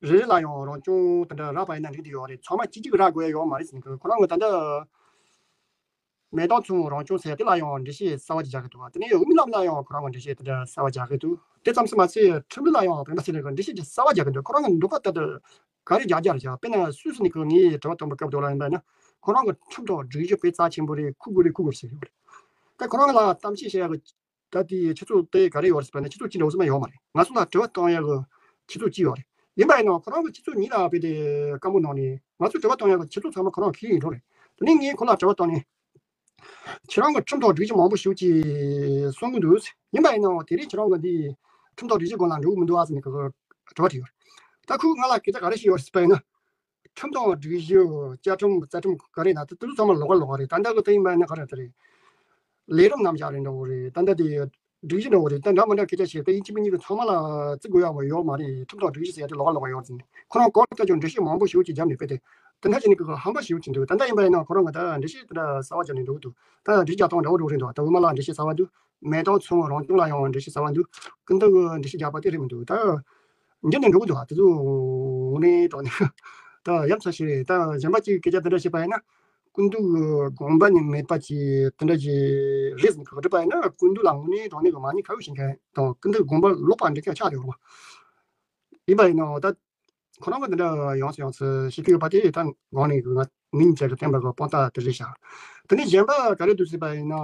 རེ་རེ་ལ་ཡང་རང་སྐྱོང་དེ་འདྲ་རག་པ་ཡིན་ན་འགྲིག་གི་ཡོད་རེད། ཚང་མ་གཅིག་གཅིག་རག་དགོས་ཡ་ཡོད་མ་རེད་ཟེར་ནས་ཁོ་རང་གི་ད་ལྟ་མེ་ཏོག་ཚོང་རང་སྐྱོང་ཟེར་ཡ་དེ་ལ་ཡང་འགྲེལ་བཤད་གསར་བ་ཅིག་རྒྱག་གི་འདུག་དེ་ནས་དབུ་མའི་ལམ་ལ་ཡང་ཁོ་རང་གི་འགྲེལ་བཤད་དེ་འདྲ་གསར་བ་རྒྱག་གི་འདུག་དེ་ཙམ་ཟད་མ་ཚད་ཁྲིམས་ལུགས་ལ་ཡང་སྤེན་པ་ཚེ་རིང་གི་འགྲེལ་བཤད་ཅིག་གསར་བ་རྒྱག་གི་འདུག་ཁོ་རང་གི་འདོད་པ་ལྟར་དུ་ག་རེ་རྒྱག་རྒྱག་རེད་བྱ། དཔེར་ན་སུད་སི་ནས་ཁོ་ངའི་དྲི་བ་བཏང་པའི་སྐབས་དེ་ལ་ཡིན་པ་ཡིན་ན་ཁོ་རང་གི་ཁྲིམས་ཐོག་སྒྲིག་གཞི་དཔེ་རྩ་ཆེན་པོ་རེད། འཁུར་དགོས་རེད། འཁུར་དགོས་ཟེར་གི་རེད། ད་ཁོ་རང་ལ་གཏམ་བཤད་བྱེད་ཡག་གི་ད་དེའི་ཆུ་ཚོད་དེ་ག་རེ་ཡོད་རེད་ཟེར་བ་ན་ཆུ་ཚོད་གཅིག་འདྲ་བོ་ཙམ་ཡོད་མ་རེད། ང་ཚོ་ལ་དྲི་བ་བཏང་ཡག་གི་ཆུ་ཚོད་གཅིག་ཡོད་རེད། ཡིན་པ་ཡིན་ན་ཁོ་རང་གི་ཆུ་ཚོད་གཉིས་ལ་བས་དེ་སྐམ་པོ་གནང་ནས་ང་ཚོ་དྲི་བ་བཏང་ཡག་གི་ཆུ་ཚོད་ཚང་མ་ཁོ་རང་འཁྱེར་ཡིན་འགྲོ་རེད། དེ་ནས་ངས་ཁོ་ལ་དྲི་བ་བཏང་ནས། ཁྱེད་རང་གི་ཁྲིམས་ཐོག་སྒྲིག་གཞི་མང་པོ་ཞིག་ཅིག་གསུང་གི་འདུག་ཡིན་པ་ཡིན་ནའང་དེ་རིང་ཁྱེད་རང་གི་འདི་ཁྲིམས་ཐོག་སྒྲིག་གཞི་སྒང་ལ་འགྲོ་གི་མི་འདུག་ཨ་ཟེར་ནས་ཁོ་ཚོར་དྲི་བ་དྲིས་ཡོད་རེད། ད་ཁོས་ང་ལ་སྐད་ཆ་ག་རེ་བཤད་ཡོད་རེད་ཟེར་བ་ཡིན་ན། ཁྲིམས་དང་སྒྲིག་གཞི་བཅའ་ཁྲིམས་རྩ་ཁྲིམས་ག་རེ་ན་དེ་དེ་ཚོ་ཚང་མ་ལོགས་ཀ་ལོགས་ཀ་རེད། ད་ལྟ་གི་དེ་ཡིན་པ་ཡིན་ན་ག་རེ་དེ་རེད། ལས་རིམ་རྣམ་གཞག་རེད་འདྲ་བོ་རེད། ད་ལྟ་དེ་སྒྲིག་གཞི་འདྲ་བོ་རེད། ད་འདྲ་མི་འདྲ་སྐད་ཆ་བཤད་དེ་ཡིན་གཅིག་མིན་གཉིས་ཀྱི་ཚང་མ་ལ་བརྩི་དགོས་ཡག་མ་ཡོད་མ་རེད། ཁྲིམས་དང་སྒྲིག་གཞི་ཟེར་ཡག་དེ་ལོགས་ཀ་ལོགས་ཀ་ཡོད་རེད། ཁོ་རང་གོ་སྐབས་ཀྱང་འགྲེལ་བཤད་མང་པོ་ཞེ་པོ་ཅིག་བརྒྱབ་ནས་ཕེབས་ཏེ་དེ་འདྲ་བྱས་ནས་ཀྱི་ཧམ་པ་ཞེ་པོ་ཅིག་འདུག་ད་ལྟ་ཡིན་པ་ཡིན་ན་ཁོ་རང་གི་ད་འགྲེལ་བཤད་དེ་འདྲ་གསར་པ་བརྒྱབ་ནས་འགྲོ་གི་འདུག་ད་སྒྲིག་གཞི་རྒྱག་སྟངས་འདྲ་བོ་འགྲོ་རེད་འདུག་ད་དབུ་མ་ལ་འགྲེལ་བཤད་གསར་པ་འདུག་མེ་ཏོག་མཚོ་སྔོན་རང་སྐྱོང་ལ་ཡང་འགྲེལ་བཤད་གསར་པ་འདུག་ཀུན་ཏུ་གི་འགྲེལ་བཤད་རྒྱག་པ་དེ་རེད་མི་འདུག་ད་འགྱུར་ནས་འགྲོ་གི་འདུག་ད་དེ་ཚོ་དངོས་གནས་དྲང་གནས་ད་ཡ་མཚན་ཞིག་རེད། ད་གཞན་པ་གཅིག་སྐད་ཆ་དེ་འདྲ་བཤད་པ་ཡིན་ན། ཀུན་ཏུ་དགོངས་པ་ནི་མེད་པ་ཅིག་དེ་འདྲ་ཅིག་རེད་ཟེར་གི་རེད་པ་ཡིན་ན། ཀུན་ཏུ་ལ་དངོས་གནས་དྲང་གནས་ཀྱི་མ་ཎི་ཁ་ཡོད་ཤེས་མཁན་དང་ཀུན་ཏུ་དགོངས་པ་ལོག་པ་འདྲ་ཁྱད་ཆགས་ཡོད་རེད་པ། ཡིན་པ་ཡིན་ནའང་ད་ཁོ་རང་གི་འདི་འདྲ་ཡོངས་སུ་ཡོངས་སུ་ཤེས་ཀྱི་ཡོད་པ་དེ་ད་དགོངས་ནས་ང་མིང་བརྗོད་ཀྱི་བསྟན་པ་གི་དཔང་རྟགས་དེ་རེད་ཤག་དེ་ནས་གཞན་པ་ག་རེ་འདུག་ཟེར་བ་ཡིན་ན།